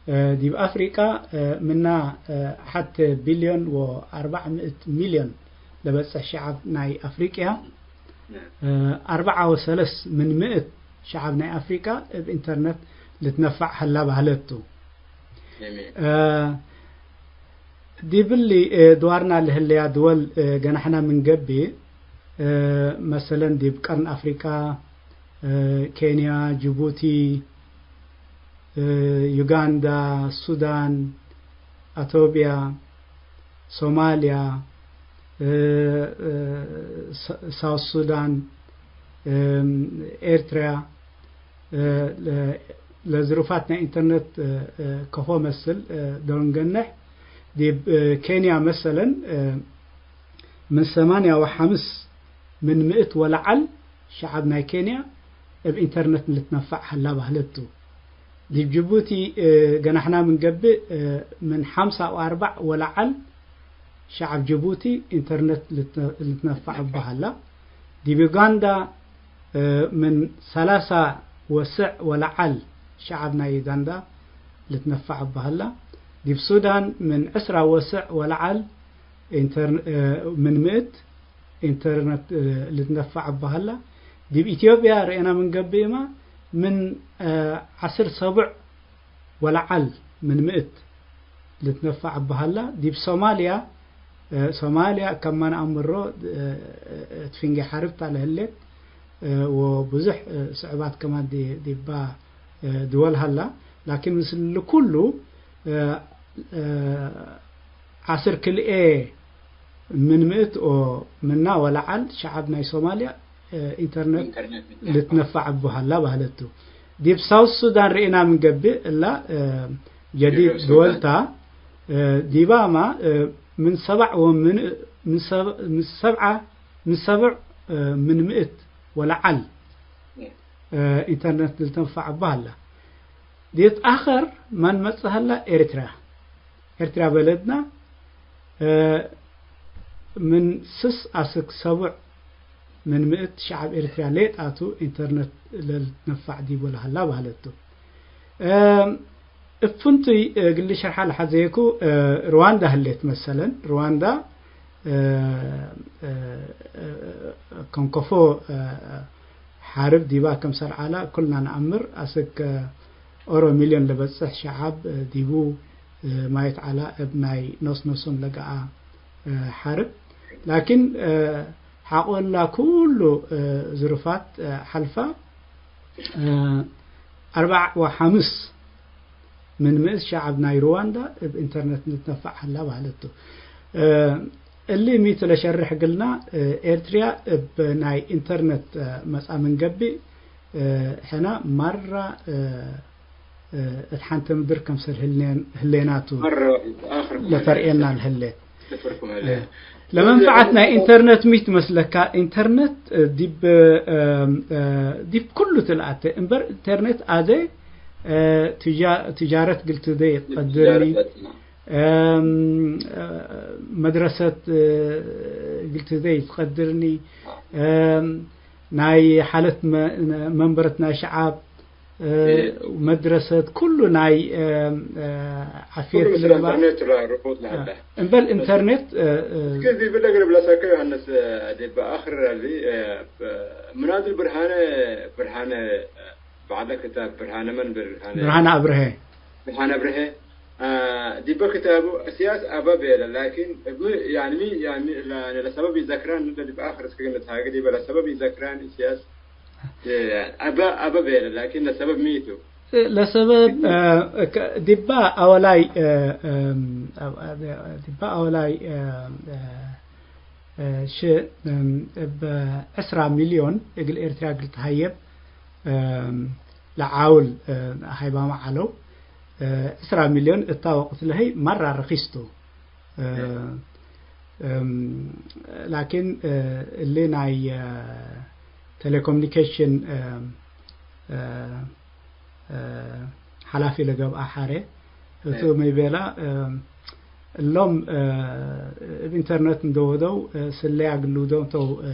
እ፣ ዲብ አፍሪቃ፣ እ፣ ምና፣ እ፣ ሐቴ ቢልዮን ወአርበዕ ምእት ሚልዮን ለበጽሕ ሸዐብ ናይ አፍሪቅያ፣ እ፣ አርበዓ ወሰለስ ምን ምእት ሸዐብ ናይ አፍሪቃ እብ ኢንተርነት ልትነፋዕ ሀላ በህለት ቱ። ጀሚል። እ፣ ዲብሊ፣ እ፣ ድዋርና ለህለያ ድወል፣ እ፣ ገናሕና ምን ገብእ፣ እ፣ መሰለን ዲብ ቀርን አፍሪቃ፣ እ፣ ኬንያ፣ ጅቡቲ፣ እ፣ ዩጋንዳ፣ ሱዳን፣ አቶብያ፣ ሶማልያ፣ እ፣ እ፣ ሳ-፣ ሳውት ሱዳን፣ እም፣ ኤርትርያ፣ እ፣ ለ-፣ ለዝሩፋት ናይ ኢንተርነት፣ እ፣ እ፣ ከፎ መስል፣ እ፣ ዶል ንገንሕ። ዲብ፣ እ፣ ኬንያ መሰለን፣ እ፣ ምን ሰማንያ ወሐምስ ምን ምእት ወለዐል ሸዐብ ናይ ኬንያ እብ ኢንተርነት ልትነፋዕ ሀላ በህለት ቱ። ዲብ ጅቡቲ፣ እ፣ ገናሕና ምን ገብእ፣ እ፣ ምን ሐምሳ ወአርበዕ ወለዐል ሸዐብ ጅቡቲ ኢንተርነት ልትነ-፣ ልትነፋዕ እቡ ሀላ። ዲብ ዩጋንዳ፣ እ፣ ምን ሰላሳ ወስዕ ወለዐል ሸዐብ ናይ ዩጋንዳ ልትነፋዕ እቡ ሀላ። ዲብ ሱዳን ምን ዕስራ ወስዕ ወለዐል ኢንተር-፣ እ፣ ምን ምእት ኢንተርነት፣ እ፣ ልትነፋዕ እቡ ሀላ። ዲብ ኢትዮጵያ ርኤና ምን ገብእማ ምን፣ እ፣ ዐስር ሰቡዕ ወለዐል ምን ምእት ልትነፋዕ እቡ ሀላ። ዲብ ሶማልያ፣ እ፣ ሶማልያ ከማን አምሮ፣ እ፣ እት ፍንጌ ሐርብ ታ ለህሌት፣ እ፣ ወብዙሕ፣ እ፣ ስዕባት ከማን ዲ-፣ ዲባ፣ እ፣ ድወል ሀላ። ላኪን ምስል ኩሉ፣ እ፣ እ፣ ዐስር ክልኤ ምን ምእት ኦ ምና ወለዐል ሸዐብ ናይ ሶማልያ ኢንተርነት ኢንተርነት ልትነፋዕ። ልትነፋዕ እቡ ሀላ በህለት ቱ። ዲብ ሳውት ሱዳን ርኢና ምን ገብእ እላ፣ እ፣ ጀዲድ ጀዲድ ሱዳን። ድወልታ፣ እ፣ ዲባማ፣ እ፣ ምን ሰብዕ ወምን፣ ምን ሰብ-፣ ምን ሰብዓ፣ ምን ሰብዕ፣ እ፣ ምን ምእት ወለዓል፣ እ፣ ኢንተርነት ልትነፋዕ እቡ ሀላ። ዲት አኸር ማን መጽእ ሀላ? ኤሪትርያ። ኤርትርያ በለድና፣ እ፣ ምን ስስ አስክ ሰቡዕ ምን ምእት ሸዐብ ኤርትርያ ሌጣቱ ኢንተርነት ለልትነፋዕ ዲቡ ለሀላ በህለት ቱ። እ፣ እብ ፍንቱይ እግል ሸርሐ ለሐዘየኩ፣ እ፣ ሩዋንዳ ህሌት መሰለን። ሩዋንዳ፣ እ፣ እ፣ እ፣ ከንኮፎ፣ እ፣ ሐርብ ዲባ ክምሰል ዐላ ኩልና ነአምር። አስክ ኦሮ ሚልዮን ለበጽሕ ሸዐብ ዲቡ ማየት ዐላ፣ እብ ናይ ኖስ ኖሶም ለገአ ሐርብ። ላኪን ሐቆ እላ ኩሉ ዝሩፋት ሐልፋ፣ አርበዕ ወሐምስ ምን ምእት ሸዐብ ናይ ሩዋንዳ እብ ኢንተርነት ልትነፈዕ ሀላ በህለት ቱ። እሊ ሚ ቱ ለሸርሕ እግልና፣ ኤርትርያ እብ ናይ ኢንተርነት መጽአ ምን ገብእ፣ ሕነ መራ እት ሐንተ ምድር ከምሰል ህሌን-፣ ህሌና ቱ መራ ዋሕድ አክር ለተርኤና ለህሌት። ለፈርኩም ህሌት። ለመንፈዓት ናይ ኢንተርነት ሚ ትመስለካ? ኢንተርነት ዲብ፣ ዲብ ኩሉ ትልአተ እምበር ኢንተርነት አዜ ትጃ-፣ ትጃረት ግልትደ ይትቀድርኒ። ትጃረት በጽና። እም፣ መድረሰት፣ እ፣ እግል ትዘይ ትቀድርኒ፣ እም፣ ናይ ሓለት መ-፣ መንበረት ናይ ሸዓብ፣ እ፣ እም። መድረሰት፣ ኩሉ ናይ፣ እም፣ እ፣ ዓፍየት ኩሉ ምስል ልግባእ። ኢንተርኔት ራ-፣ ርቡጥ ለሀለ። እምበል ኢንተርኔት፣ እ፣ እ፣ እስኪ እዚህ ብለህ ግርብ ለሰከ ዮሐንስ፣ እ፣ ዲብ አኽር አሊ፣ እ፣ ብ-፣ ምናድል ብርሃነ፣ ብርሃነ፣ እ፣ በዐለ ክታብ ብርሃነ መን? ብርሃነ ብርሃነ አብርሀ። ብርሃነ አብርሀ፣ አ፣ ዲበ ክታቡ እስያስ አበ ቤለ፣ ላኪን እብ ሚ፣ ያኒ ሚ፣ ያኒ ለ-፣ ለሰበብ ኢዘክራን እንደ ዲብ አክር እስክ ግንት ሃገ ዲበ ለሰበብ ኢዘክራን እስያስ፣ እ፣ አበ፣ አበ ቤለ፣ ላኪን ለሰበብ ሚ ቱ? ለሰበብ፣ እ፣ ከ-፣ ዲባ አወላይ፣ እ፣ እም፣ አ-፣ አ-፣ ዲባ አወላይ፣ እ፣ እ፣ እ፣ ሽ-፣ እም፣ እብ ዕስራ ሚልዮን እግል ኤርትርያ እግል ተሀየብ፣ እም፣ ለዓውል፣ እ፣ ሀይባመ ዐለው። እ፣ ዕስራ ሚልዮን እታ ወቅት ለህይ መራ ረኪስ ቱ። እ፣ እም። እም፣ ላኪን፣ እ፣ እሊ ናይ፣ እ፣ ቴሌኮሙኒኬሽን፣ እ፣ እ፣ እ፣ ሐላፊ ለገብአ ሐሬ እቱ እም። ሚ ቤላ፣ እ፣ እሎም፣ እ፣ እብ ኢንተርነት እንደ ወደው፣ እ፣ ስለያ እግል ልውደው እንተው፣ እ፣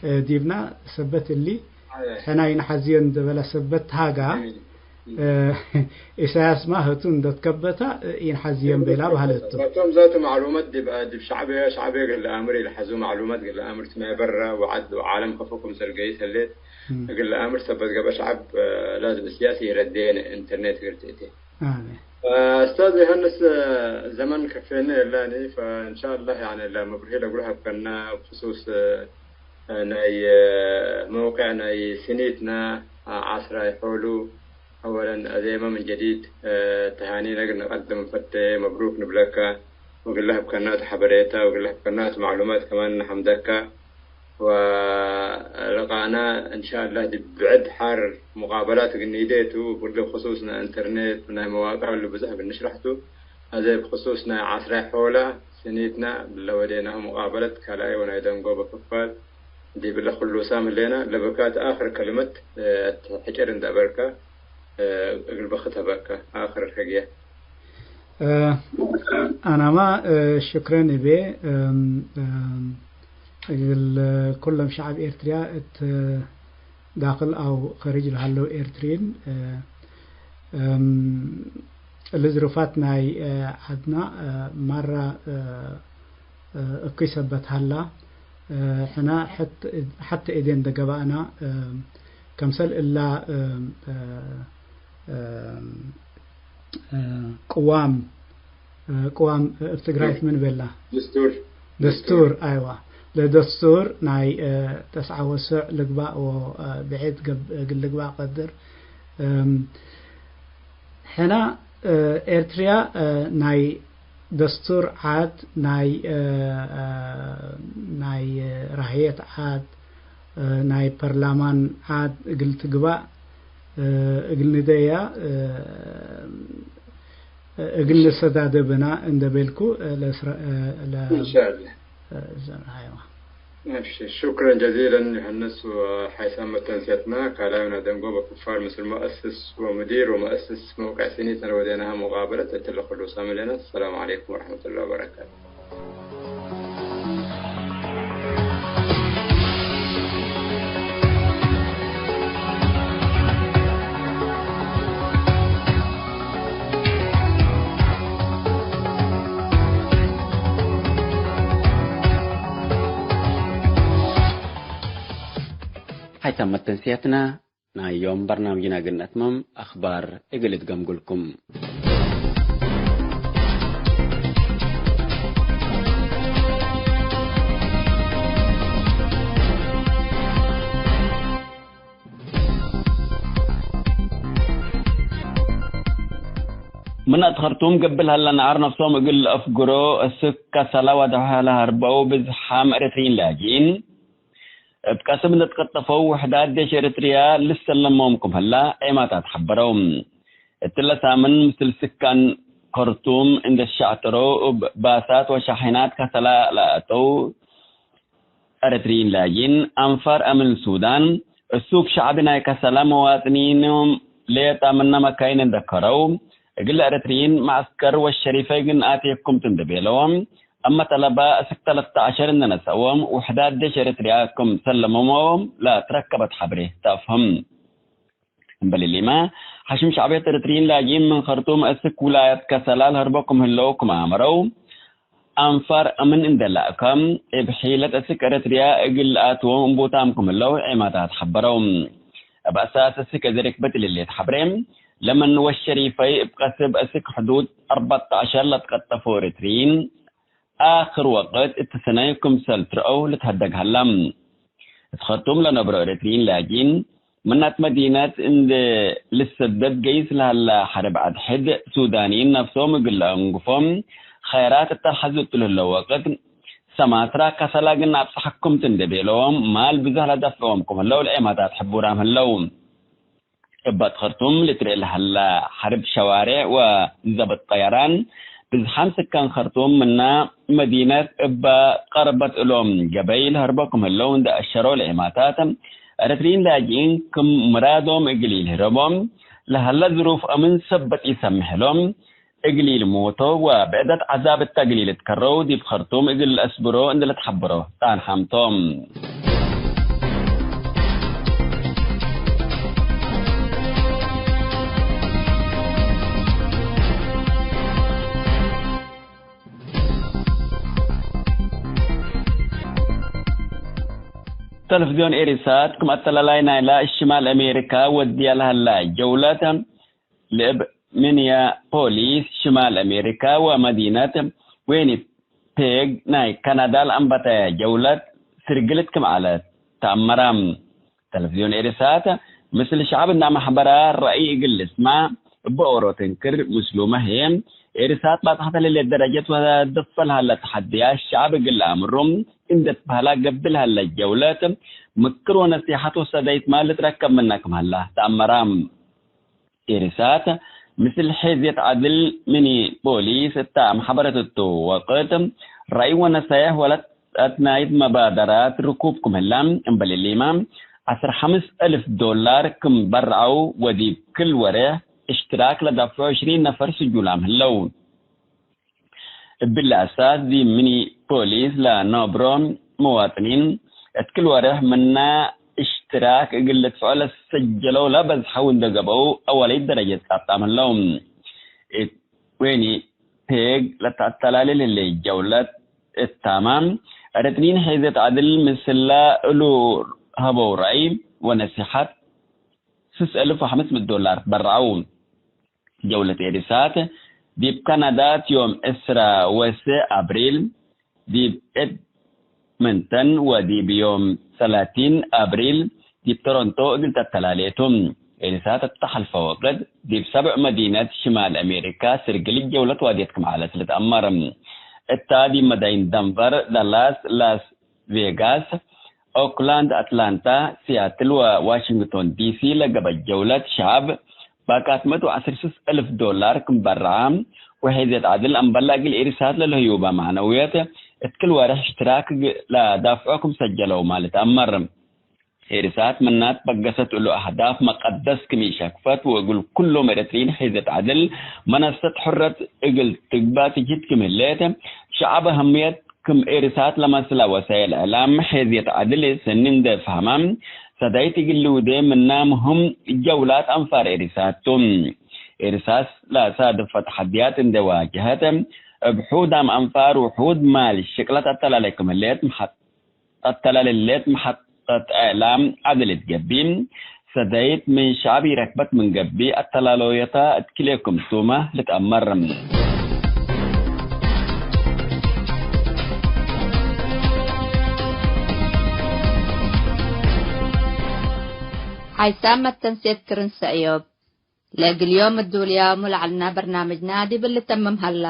እ፣ ዲብና ሰበት እሊ አየ። ሕነ ኢንሐዝዮ እንደ በለ ሰበት ሃጋ፣ እም። እም። እ፣ ኢሳያስማ ህቱ እንደ ትከበታ፣ እ፣ ኢንሐዝዮ እም፣ ቤላ በህለት ቱ። ወቶም ዛቱ ማዕሉመት ዲብ፣ ዲብ ሸዕብየ፣ ሸዕብየ እግል ለአምር ኢልሐዙ ማዕሉመት እግል ለአምር ትመ በረ ወዐድ ወዓለም ከፎ ክምሰል ገይስ ህሌት። እም። እግል ለአምር ሰበት ገብአ ሸዐብ፣ እ፣ ላዝም እስያስ ኢረዴነ ኢንተርኔት እግል ትእቴ። አሜን። እ፣ እስታዝ ዮሐንስ፣ እ፣ ዘመን ከፌነ እላኒ፣ ፈእንሻአላህ፣ ያኒ፣ ለመብርሂ ለእግሉ ሀብከና፣ ብክሱስ፣ እ፣ ናይ፣ እ፣ መውቅዕ ናይ ስኒትና፣ እ፣ ዐስራይ ሖሉ፣ አወለን፣ አዜመ ምን ጀዲድ፣ እ፣ ተሃኒነ እግል ነቀድም እንፈቴ፣ መብሩክ ንብለከ፣ ወእግል ለሀብከናቱ ሐበሬተ፣ ወእግል ለሀብከናቱ ማዕሉማት ከማን ነሐምደከ። ወልቃና እንሻአላህ ዲብ ብዕድ ሐር ሙቃበላት እግል ኒዴ ቱ፣ እሊ ብክሱስ ናይ ኢንተርኔት፣ ናይ መዋቅዕ እሊ ብዙሕ እግል ንሽረሕ ቱ። አዜ ብክሱስ ናይ ዐስራይ ሖለ ስኒትና ለወዴናሁ ሙቃበለት ካልኣይ ወናይ ደንጎበ ክፋል ዲብ እለ ክሉ ሳም ህሌና፣ ለብካት አክር ከልመት፣ እ፣ ሕጭር እንደ አበርከ፣ እ፣ እግል በክት ሀበከ አክር ህግየ። እ፣ አናማ፣ እ፣ ሽክረን እቤ፣ እም፣ እም፣ እግል ኩሎም ሸዐብ ኤርትርያ እት ዳክል አው ከሪጅ ለሀለው ኤርትርይን፣ እ፣ እም፣ እሊ ዝሩፋት ናይ፣ እ፣ ዐድና፣ እ፣ ማራ፣ እ፣ እ፣ እኩይ ሰበት ሀላ፣ እ፣ ሕና ሐት-፣ ሐተ ኤዴ እንደ ገብአና፣ እ፣ ከምሰል እላ፣ እ፣ እ፣ እ፣ እ፣ ቅዋም፣ እ፣ ቅዋም እብ ትግራይት ምን ቤላ? ደስቱር። ደስቱር፣ አይዋ። ለደስቱር ናይ፣ እ፣ ተስዓ ወስዕ ልግባእ ወ፣ እ፣ ብዕድ ገብ-፣ እግል ልግባእ ቀድር። እም፣ ሕና፣ እ፣ ኤርትርያ፣ እ፣ ናይ ደስቱር ዓድ፣ ናይ፣ እ፣ እ፣ ናይ ራህየት ዓድ፣ ናይ ፐርላማን ዓድ እግል ትግባእ እግል ንደያ እግል ንሰዳደብና እንደ ቤልኩ ለእስራ-፣ ለ-፣ ኢንሻአላህ። እዘን፣ አይዋ። እሺ፣ ሹክረን ጀዚለን ዮሐንስ ወሐይሳም መተንስየትና። ካልኣይ ናደንጎ በኩፋር ምስል መአስስ ወሙዲር ወመአስስ መውቅዕ ሲኒት ነወዴናሃ ሙቃበለት እትለ ኩሉ ሳምሌና። ሰላም ዐለይኩም ወረሕመቱላሂ ወበረካቱ። ሐይታም መተንስያትና ናይ ዮም በርናምጅና እግል ነትመም አኽባር እግል እትገምጉልኩም። ምን አትኸርቱም ገብል ሀለ ነዓር ነፍሶም እግል ለአፍግሮ እስክ ከሰላ ወደሐ ለሀርበው ብዝሓም ኤረትርይን ላጅኢን፣ እብ ቀስም ለትቀጠፈው ውሕዳት ዴሽ ኤረትርያ ልሰለሞም ክም ህላ ዔማታት ሐበረው። እትለ ሳምን ምስል ስካን ከርቱም እንዴ ትሸዕተረው እብ ባሳት ወሻሒናት ከሰላ ለአተው ኤረትርይን ላጅኢን አንፋር አምን ሱዳን፣ እሱክ ሸዕቢ ናይ ከሰላ መዋጥኒኖም ሌጠ ምነ መካይን እንዴ ከረው፣ እግል ኤረትርይን መዐስከር ወሸሪፈይ ግን አቴኩም ቱ እንዴ ቤለዎም፣ አመ ጠለባ እስክ ተለተ ዐሸር እንዴ ነሰዎም፣ ውሕዳት ዴሽ ኤረትርያ ክም ሰለመሞም ለትረከበት ሐብሬ ተአፍህም። እምበል እሊመ፣ ሐሽም ሸዕብየት ኤረትርይን ላጅኢን ምን ከርቱም እስክ ውላየት ከሰላ ለሀርቦ ክም ህለው ክም አመረው፣ አንፋር አምን እንዴ ለአከ፣ እብ ሒለት እስክ ኤረትርያ እግል ለአትዎም እምቡታም ክም ህለው ዔማታት ሐበረው። እብ አሳስ እስክ እዜ ርክበት ለሌት ሐብሬ፣ ለመን ወሸሪፈይ እብ ቀስብ እስክ ሕዱድ አርበዕተ ዐሸር ለትቀጠፎ ኤረትርይን፣ አክር ወቅት እት ሰነይ ክምሰል ትረአው ልትሀደግ ሀላ። እት ኸርቱም ለነብሮ ኤረትርይን ላጅኢን፣ ምናት መዲነት እንዴ ልሰደድ ገይስ ለሀላ ሐርብ አድሕድ፣ ሱዳንይን ነፍሶም እግል ለአንግፎም ኸይራት እተ ለሐዙ እቱ ለህለው ወቅት፣ ሰማትራ ከሰላ ግን አብጽሐኩም ቱ እንዴ ቤለዎም፣ ማል ብዞሕ ለደፍዕዎም ክም ህለው ለዔማታት ሕቡራም ህለው። እብ ኸርቱም ልትርኤ ለሀላ ሐርብ ሸዋሬዕ ወዘብጥ ጠየራን፣ ብዝሓም ስካን ኸርቱም ምነ መዲነት እበ ቀርበት እሎም ገበይ ለሀርቦ ክም ህለው እንዴ አሸረው ለዔማታት፣ ኤረትርይን ላጅኢን ክም ምራዶም እግል ኢልህረቦም ለሀለ ዝሩፍ አምን ሰበት ኢሰምሕ እሎም፣ እግል ኢልሞቶ ወብዕደት ዐዛብ እተ እግል ኢልትከረው ዲብ ኸርቱም እግል ለአስብሮ እንዴ ለትሐበሮ ጣንሓም ቶም። ተለፍዝዮን ኤሪሳት ክም አተላላይ ናይላ ሽማል አሜሪካ ወድያ ለሀላ ጀውለት፣ ለእብ ሚኒያፖሊስ ሽማል አሜሪካ ወመዲነት ዊኒፔግ ናይ ካናዳ ለአንበተየ ጀውለት ስርግልት ክም ዐለት ተአመረ። ተለፍዝዮን ኤሪሳት ምስል ሸዐብ እንዳ መሕበራ ረአይ እግል ልስመዕ እበ ኦሮ ትንክር ምስሉመ ህዬ፣ ኤሪሳት ባጽሐተ ለህሌት ደረጀት ወደፈ ለሀለ ተሐድያት ሸዐብ እግል ለአምሩ እንዴ ትበህላ ገብእ ለሀለ ጀውለት ምክር ወነሲሐት ወሰደይት ማል ልትረከብ ምነ ክም ሀላ ተአመረ። ኤሪሳት ምስል ሔዝየት ዐድል ሚኒፖሊስ እተ አምሐበረት እቱ ወቅት፣ ረአይ ወነሰየሕ ወለተአትናይት መባደራት ርኩብ ክም ህላ፣ እምበል እሊመ ዐስር ሐምስ እልፍ ዶላር ክም በርዐው ወዲብ ክል ወሬሕ እሽትራክ ለደፍዑ ዕሽሪን ነፈር ስጁላም ህለው። እብሊ አሳስ ዲብ ሚኒፖሊስ ለነብሮ መዋጥኒን፣ እት ክል ወሬሕ ምነ እሽትራክ እግል ልድፍዖ ለሰጀለው ለበዝሐው እንዴ ገብአው አወለይት ደረጀት ጻብጣም ህለው። እት ዊኒፔግ ለተአተላሌ ለህሌት ጀውለት እታመ፣ ኤረትርይን ሔዝየት ዐድል ምስለ እሉ ሀበው ረአይ ወነሲሐት ስስ እልፍ ወሐምስ ምእት ዶላር በርዐው። ጀውለት ኤሪሳት ዲብ ካናዳ ዮም ዕስራ ወሰዕ አብሪል ዲብ ኤድመንተን ወዲብ ዮም ሰላሲን አብሪል ዲብ ቶሮንቶ እግል ተተላሌ ቱ። ኤሪሳት እተ ሐልፈ ወቅት ዲብ ሰብዕ መዲነት ሽማል አሜሪካ ስርግልት ጀውለት ዋድየት ክም ዐለት ልትአመር። እታ ዲብ መዳይን ደንቨር፣ ዳላስ፣ ላስ ቬጋስ፣ ኦክላንድ፣ አትላንታ፣ ሲያትል ወዋሽንግቶን ዲሲ ለገበት ጀውለት ሸዐብ ባካት መቱ ወዐስር ስስ እልፍ ዶላር ክም በረዐ፣ ወሔዝየት ዐድል አምበል እግል ኤሪሳት ለልህዩበ ማዕነውየት እት ክል ወርሕ እሽትራክ ግ-፣ ለዳፍዖ ክም ሰጀለው ማለት አመር። ኤሪሳት ምናት በገሰት እሉ አህዳፍ መቀደስ ክም ኢሸክፈት ወእግል ኩሎም ኤረትርዪን ሔዝየት ዐድል መነሰት ሕረት እግል ትግባእ ትጅህድ ክም ህሌት፣ ሸዐብ አህምየት ክም ኤሪሳት ለመስለ ወሳይል እዕላም ሔዝየት ዐድል ሰኒ እንዴ ፈሀመ፣ ሰዳይት እግል ልውዴ ምና ምህም ጀውላት አንፋር ኤሪሳት ቱ። ኤሪሳት ለሳድፍ ተሐድያት እንዴ ዋጀሀት፣ እብ ሑዳም አንፋር ውሑድ ማል ሽቅለት አተላሌ ክም ህሌት መሐ-፣ አተላሌ ህሌት መሐጠት እዕላም ዐድል እት ገብእ፣ ሰዳይት ምን ሸዐብ ኢረክበት ምን ገብእ፣ አተላሎየታ እት ክልኤ ክምቱመ ልትአመር። ሓይሳም መተንሴት ክርን ሰእዮብ፣ ለእግል ዮም እዱልያሙ ለዐልና በርናምጅና ዲብ ልተምም ሀላ።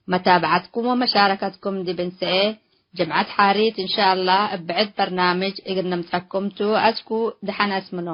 መታብዐትኩም ወመሻረከትኩም ዲብ እንሰኤ ጅምዐት ሓሪት እንሻአላህ እብ ብዕድ በርናምጅ እግል ንምጸኩም ቱ። አስኩ ደሐን አስምኖ።